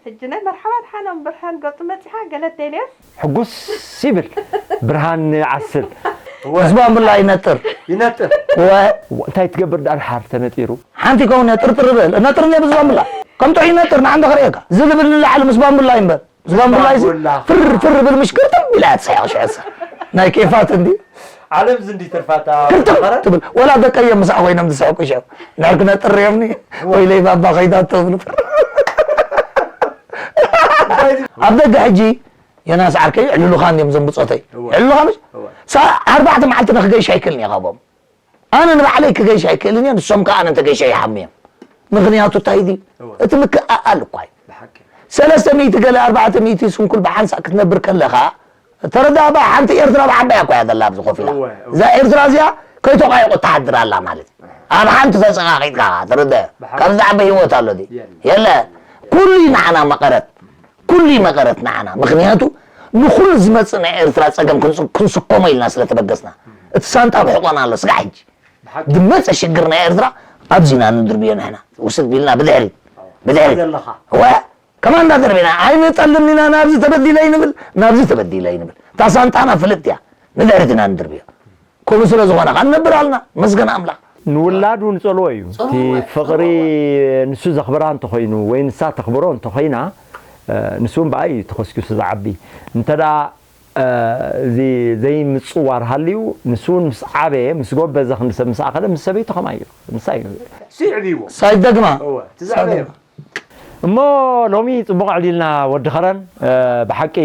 ሕጂ ናይ መርሓባ ድሓኖም ብርሃን ገጹ መጺኻ ገለ ቴሌስ? ሕጉስ ይብል ብርሃን ይዓስል። እወ። ምስ ባምቡላ ይነጥር። ይነጥር። እወ። እንታይ ትገብር ደኣ ድሓር ተነጢሩ? ሓንቲ ከውን ጥርጥር ይብል። ነጥር እኔ ምስ ባምቡላ። ከም ጥዑይ ይነጥር ንዓንተ ክርእየካ። ዝልብል ንላዕሊ ምስ ባምቡላ እዩ እምበር። ዝባምቡላ ይሲ ባምቡላ። ፍር ፍር ብል ምሽ ግርጥም ኢላ እያ ትስሕቕ ሽዑ እሳ። ናይ ኬፋት እንዲ። ዓለም ዝንዲ ትርፋታ ግርጥም ተኸረ? ትብል። ወላ ደቀየ ምሳዕ ኮይኖም ዝስሕቁ ሽዑ። ንሕር ክነጥር እዮምኒ። ወይለይ ባባ ከይዳቶ ዝብል ፍር። እንታይ ዚ- ኣብ ደገ ሕጂ ዮናስ ዓርከይ ዕልሉኻ እንዲዮም ዘም ብጾተይ። እወ። ዕልሉኻ ምሽ? እወ። ሳ-፣ ኣርባዕተ መዓልቲ ንክገይሽ ኣይክእልን እየ ካብኦም። ኣነ ንባዕለይ ክገይሽ ኣይክእልን እየ፣ ንሶም ከኣ ኣነ እንተገይሸ ይሓሙ እዮም። ምኽንያቱ እንታይ ድዩ? እወ። እቲ ምክእኣል እኳ እዩ። ብሓቂ። ሰለስተ ሚእቲ ገለ ኣርባዕተ ሚእቲ ስንኩል ብሓንሳእ ክትነብር ከለኻ፣ ተረዳ። ባ ሓንቲ ኤርትራ ብዓባያ እኮ እያ ዘላ ኣብዚ ኮፍ ኢላ። እወ፣ እወ። እዛ ኤርትራ እዚኣ ከይተቋየቁ ትሓድር ኣላ ማለት እዩ። ኣብ ሓንቲ ተጸቃቂጥካ ትርደ። ብሓቂ። ካብዚ ዓቢ ህይወት ኣሎ ድዩ? የለ። የለ። ኩሉ እዩ ንዓና መቐረት። ኩሉ እዩ መቐረት ንዓና። ምኽንያቱ ንኹሉ ዝመጽእ ናይ ኤርትራ ጸገም ክንስ-፣ ክንስከሞ ኢልና ስለ ተበገስና። እቲ ሳንጣ ብሕቆና ኣሎ። ስጋዕ ሕጂ። ብሓቂ። ዝመጽእ ሽግር ናይ ኤርትራ ኣብዚና ንድርብዮ ንሕና። ውስድ ቢልና ብድሕሪት። ብድሕሪት። ዘለኻ። እወ። ከማን እንዳደርቤና ኣይንጠልም ኢና፣ ናብዚ ተበዲለ ይንብል፣ ናብዚ ተበዲለ ይንብል። እታ ሳንጣና ፍልጥ እያ፣ ንድሕሪት ኢና ንድርብዮ። ከምኡ ስለ ዝኾነ ኸዓ ንነብር ኣልና፣ መስገን ኣምላኽ። ንውላዱ ንጸልዎ እዩ። እቲ ጸልዎ፣ ፍቕሪ ጸልዎ። ንሱ ዘኽብራ እንተኾይኑ፣ ወይ ንሳ ተኽብሮ እንተኾይና፣ እ፣ ንሱ እውን ብኣይ እዩ ተኾስኪሱ ዝዓቢ። እንተ ደኣ፣ እ፣ እዚ ዘይምጽዋር ሃልዩ፣ ንሱ እውን ምስ ዓበየ፣ ምስ ጎበዘ፣ ክንዲ ሰብ ምስ ኣኸለ፣ ምስ ሰበይቱ ከማይ እዩ። ንሳ እዩ። ንሱ ይዕብይዎ። ሳይደግማ። እወ፣ እቲ ዘዕበዮ። ሳይደግማ። እሞ ሎሚ ጽቡቕ ኣዕሊልና ወዲ ኸረን፣ እ፣ ብሓቂ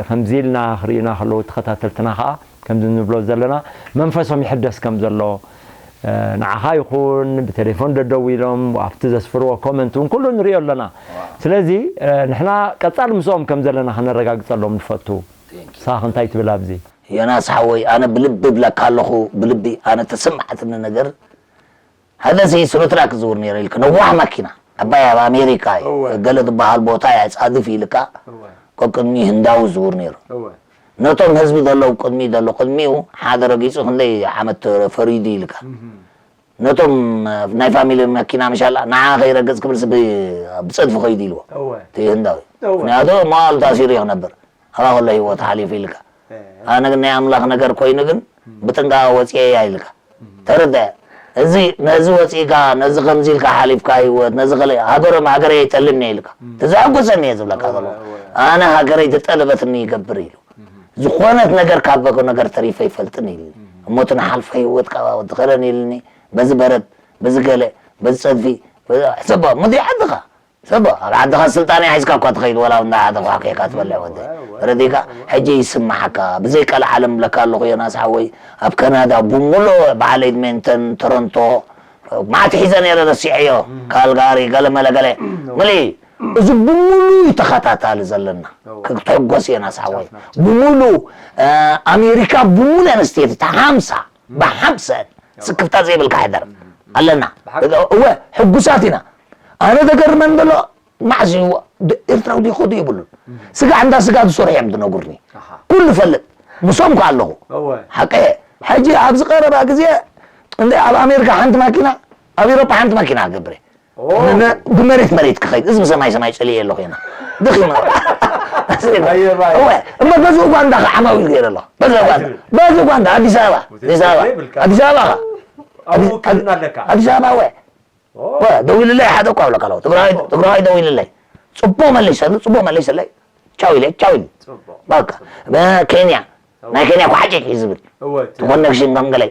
ከምዚ ኢልና ክርእዩና ከለዉ ተኸታተልትና ኸኣ ከምዚ ንብሎ ዘለና መንፈሶም ይሕደስ ከም ዘሎ፣ እ፣ ንዓኻ ይኹን ብቴሌፎን ደደዊሎም ኣብቲ ዘስፍርዎ ኮመንት እውን ኩሉ ንርእዮ ኣለና። ዋው። ስለዚ፣ እ፣ ንሕና ቀጻሊ ምስኦም ከም ዘለና ከነረጋግጸሎም ንፈቱ። Thank you። ንስኻ እንታይ ትብል ኣብዚ? ዮናስ ሓወይ፣ ኣነ ብልቢ እብለካ ኣለኹ፣ ብልቢ ኣነ ተሰማዕትኒ ነገር ሓደ ሰይ ስኖትራክ ዝውር ነይሩ ኢልካ፣ ነዋሕ ማኪና፣ ዓባይ ኣብ ኣሜሪካ እዩ፣ እወ። ገለ ዝበሃል ቦታ እያ ጻድፍ ኢልካ፣ እወ። ቀቅድሚ ህንዳዊ ዝውር ነይሩ። እወ። ነቶም ህዝቢ ዘለዉ ቅድሚ ዘሎ፣ ቅድሚኡ ሓደ ረጊጹ ክንደይ ዓመት ፈሪዱ ኢልካ። እህ። ነቶም ናይ ፋሚሊ መኪና ምሻላ፣ ንዓ ከይረግጽ ክብል ስብ-፣ ብጸድፊ ከይዱ ኢልዎ። እወ። እቲ ህንዳዊ። እወ። ምክንያቱ መዋሉ ታሲሩ እዩ ክነብር። ኣብኣ ከሎ ህይወት ሓሊፉ ኢልካ። እ። ኣነ ግን ናይ ኣምላኽ ነገር ኮይኑ ግን እም። ብጥንቃቐ ወጽኤ እያ ኢልካ። እም። ተረድአ። እዚ ነዚ ወጺእካ፣ ነዚ ከምዚ ኢልካ ሓሊፍካ ህይወት፣ ነዚ ከለ ሃገሮም ሃገረይ ኣይጠልብን እየ ኢልካ። እም። ተዘሐጎሰኒ እየ ዝብለካ እወ፣ ዘለኹ። እወ። ኣነ ሃገረይ ዝጠለበትኒ ይገብር ኢሉ። እም። ዝኾነት ነገር ካብ በጎ ነገር ተሪፈ ይፈልጥን ኢልኒ። እም። እሞ እቲ ንሓልፎ ህይወት ካብ ወዲ ኸረን ኢልኒ፣ በዚ በረድ፣ በዚ ገለ፣ በዚ ጸድፊ፣ በዚ ሕሰቦ፣ ምድሪ ዓድኻ። ሰብ ኣብ ዓድኻ ስልጣን ሒዝካ እኳ ትኸይድ፣ ወላ እንዳ ሓደ ኳሕኪሕካ ትበልዕ ወዲ። እወ፣ እወ፣ ረዲካ፣ እወ። ሕጂ ይስማዓካ። ብዘይ ቀልዓለም ብለካ ኣለኹ፣ ዮናስ ሓወይ፣ ኣብ ካናዳ ብምሉእ በዓል ኤድመንተን፣ ቶሮንቶ፣ መዓት ሒዘ ነይረ፣ ረሲዐዮ። እም። ካልጋሪ፣ ገለ መለ ገለ። እወ። ምልኢ፣ እዚ ብምሉእ እዩ ተኸታታሊ ዘለና። እወ። ክትሕጎስ፣ ዮናስ ሓወይ። ጫፍና። ብምሉእ፣ እ፣ ኣሜሪካ ብምሉእ ኣንስቴት፣ እታ ሓምሳ፣ ብሓምሳ፣ ስክፍታ ዘይብልካ ሕደር። እም። ኣለና። ብሓቂ። እወ፣ ሕጉሳት ኢና። ኣነ ዘገርመን ዘሎ፣ መዓስ እዩ ድ-፣ ኤርትራዊ ዲኹ ዶ ይብሉን። እም። ስጋዕ እንዳ ስጋ ዝሰርሑ እዮም ዝነግሩኒ። ኣሃ። ኩሉ ፈልጥ። ምስኦም ከ ኣለኹ። እወ። ሓቀ። ሕጂ ኣብዚ ቀረባ ግዜ እንደ ኣብ ኣሜሪካ ሓንቲ ማኪና፣ ኣብ ኤውሮጳ ሓንቲ ማኪና ክገብር እየ። ኦ። ን-፣ ን-፣ ብመሬት መሬት ክኸይድ፣ እዚ ብሰማይ ሰማይ ጸልየ ኣለኹ ኢና። ድኺመ። ኣየባይ። እወ፣ እሞ በዚ ኡጋንዳ ከ ዓማዊል ገይረ ኣለኹ። በዚ ኡጋንዳ። ኣይትብል። በዚ ኡጋንዳ፣ ኣዲስ ኣበባ። ኣዲስ ኣበባ። ዘይብልካ። ኣዲስ ኣበባ ከ። ኣብኡ ውክልና ኣለካ። ኣዲስ ኣበባ፣ እወ። ኦ። ወ-፣ ደዊልለይ ሓደ እኳ ብለካ ኣለኹ። ትግራዋይ፣ ኦ። ትግራዋይ ደዊልለይ። ጽቡቕ መሊሰሉ፣ ጽቡቕ መሊሰለይ። ቻው ኢለ፣ ቻው ኢለ። ጽቡቕ። በቃ። ጽቡቕ። በ-፣ ኬንያ። እወ። ናይ ኬንያ እኮ ሓጭጭ እዩ ዝብል። እወ፣ እቲ ኮኔክሽን ከም ገለ።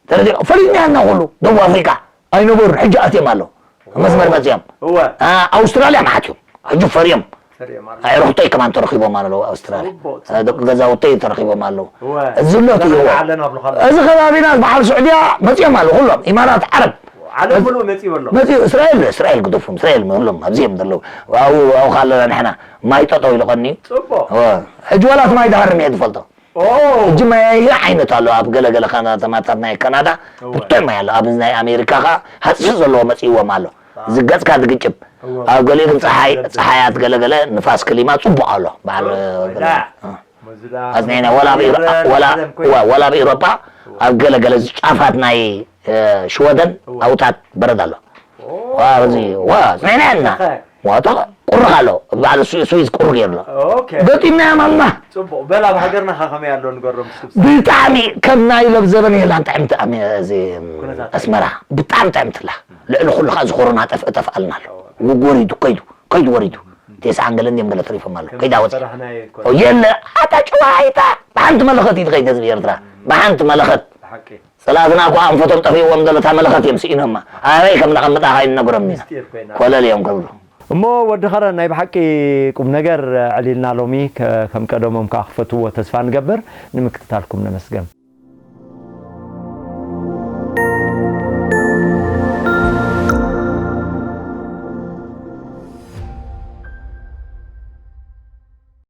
ተረዲኦ። ፈሊጥና ኢና ኩሉ። ደቡብ ኣፍሪቃ ኣይነበሩን፣ ሕጂ ኣትዮም ኣለዉ። መስመር መጽዮም። እወ። ኣ-፣ ኣውስትራልያ መዓት እዮም። ሕጂ ፈርዮም። ፈርዮም ኣለዉ። ኣዕሩኽተይ ከማን ተረኺቦም ኣለዉ ኣውስትራልያ። ጽቡቕ፣ ኣ፣ ደቂ ጽቡቕ። ገዛውተይ ተረኺቦም ኣለዉ። እወ። እዚ ኣሎ እቲ እወ። ዓለም ኣብሉኻ ኣለዉ። እዚ ከባቢና በዓል ስዑድያ መጽዮም ኣለዉ ኩሎም። ኢማራት ዓረብ። ዓለም ምሉእ መጺኡ ኣሎ። መጺኡ እስራኤል፣ እስራኤል ግደፎም፣ እስራኤል ምሉም ኣብዚ እዮም ዘለዉ። ኣብኡ፣ ኣብኡ ከለና ንሕና ማይ ጠጠው ኢሉ ቀንዩ። ጽቡቕ። እወ። ሕጂ ዋላ እቲ ማይ ድሃርም እየ ዝፈልጦ። ኦ። ሕጂ ማይ ዓይነት ኣሎ ኣብ ገለገለ ከተማታት ናይ ካናዳ እወ። ብርቱዕ ማይ ኣሎ። ኣብ ናይ ኣሜሪካ ከኣ ሃጽፊ ዘለዎ መጺእዎም ኣሎ። አ። እዚ ገጽካ ዝግጭብ። እወ። ኣብ ገሊኡ ግን ጸሓይ፣ ዘብል። ጸሓያት ገለገለ ንፋስ ክሊማ ጽቡቕ ኣሎ። በዓል ኦ፣ ገለ። ወላ። እ። መዝላ ኣጽኒዕና፣ ወላ ኣብ ኢሮ-፣ ይረአ ወላ፣ ቀደም ኮይኑ። ወ-፣ ወላ ኣብ ኤውሮጳ እወ። ኣብ ገለገለ ጫፋት ናይ፣ እ፣ ሽወደን እወ። ኣውታት በረድ ኣሎ። ኦ። ዋ፣ እዚ፣ ዋ፣ ኣጽኒዕና። ተኸ። ዋ፣ ተኸ። ቁርኽ ኣሎ። በዓል ስዊ-፣ ስዊዝ ቁርኽ የሎ። ኦኬ። ገጢምናዮም ኣለና። ጽቡቕ። በል ኣብ ሃገርና ከ ከመይ ኣሎ ንገሮም እስኪ። ብጣዕሚ ከም ናይ ሎብ ዘበን የላን ጥዕምቲ ኣሚ-፣ እዚ ኩነታት ኣስመራ። ብጣዕሚ ጥዕምቲ ኣላ። ልዕሊ ኩሉ ከኣ እዚ ኮሮና ጠፍ-፣ ጠፍኣልና ኣሎ። እወ። ወ-፣ ወሪዱ፣ ከይዱ፣ ከይዱ ወሪዱ። እም። ቴስዓን ገለን ድዮም ገለ ተሪፎም ኣለዉ። ከም ከይዳ ወፂ። ዝፈራሕናዮ ኣይኮነን። ኦ፣ የለ፣ ኣታ ጭዋ ኣይታ። ብሓንቲ መለኸት እዩ ዝኸይድ ህዝቢ ኤርትራ። እም። ብሓንቲ መለኸት። ብሓቂ። ጸላእትና እኮ ኣንፈቶም ጠፊእዎም ዘሎ እታ መለኸት እዮም ስኢኖማ። ኣበይ ከም ነቐምጣ ከይንነግሮም ኢና። ምስጢር ኮይና። ኮለል እዮም ክብሉ። እሞ ወዲ ኸረን፣ ናይ ብሓቂ ቁም ነገር ኣዕሊልና ሎሚ፣ ከ-፣ ከም ቀደሞም ከኣ ክፈትዎ ተስፋ ንገብር። ንምክትታልኩም ነመስገን።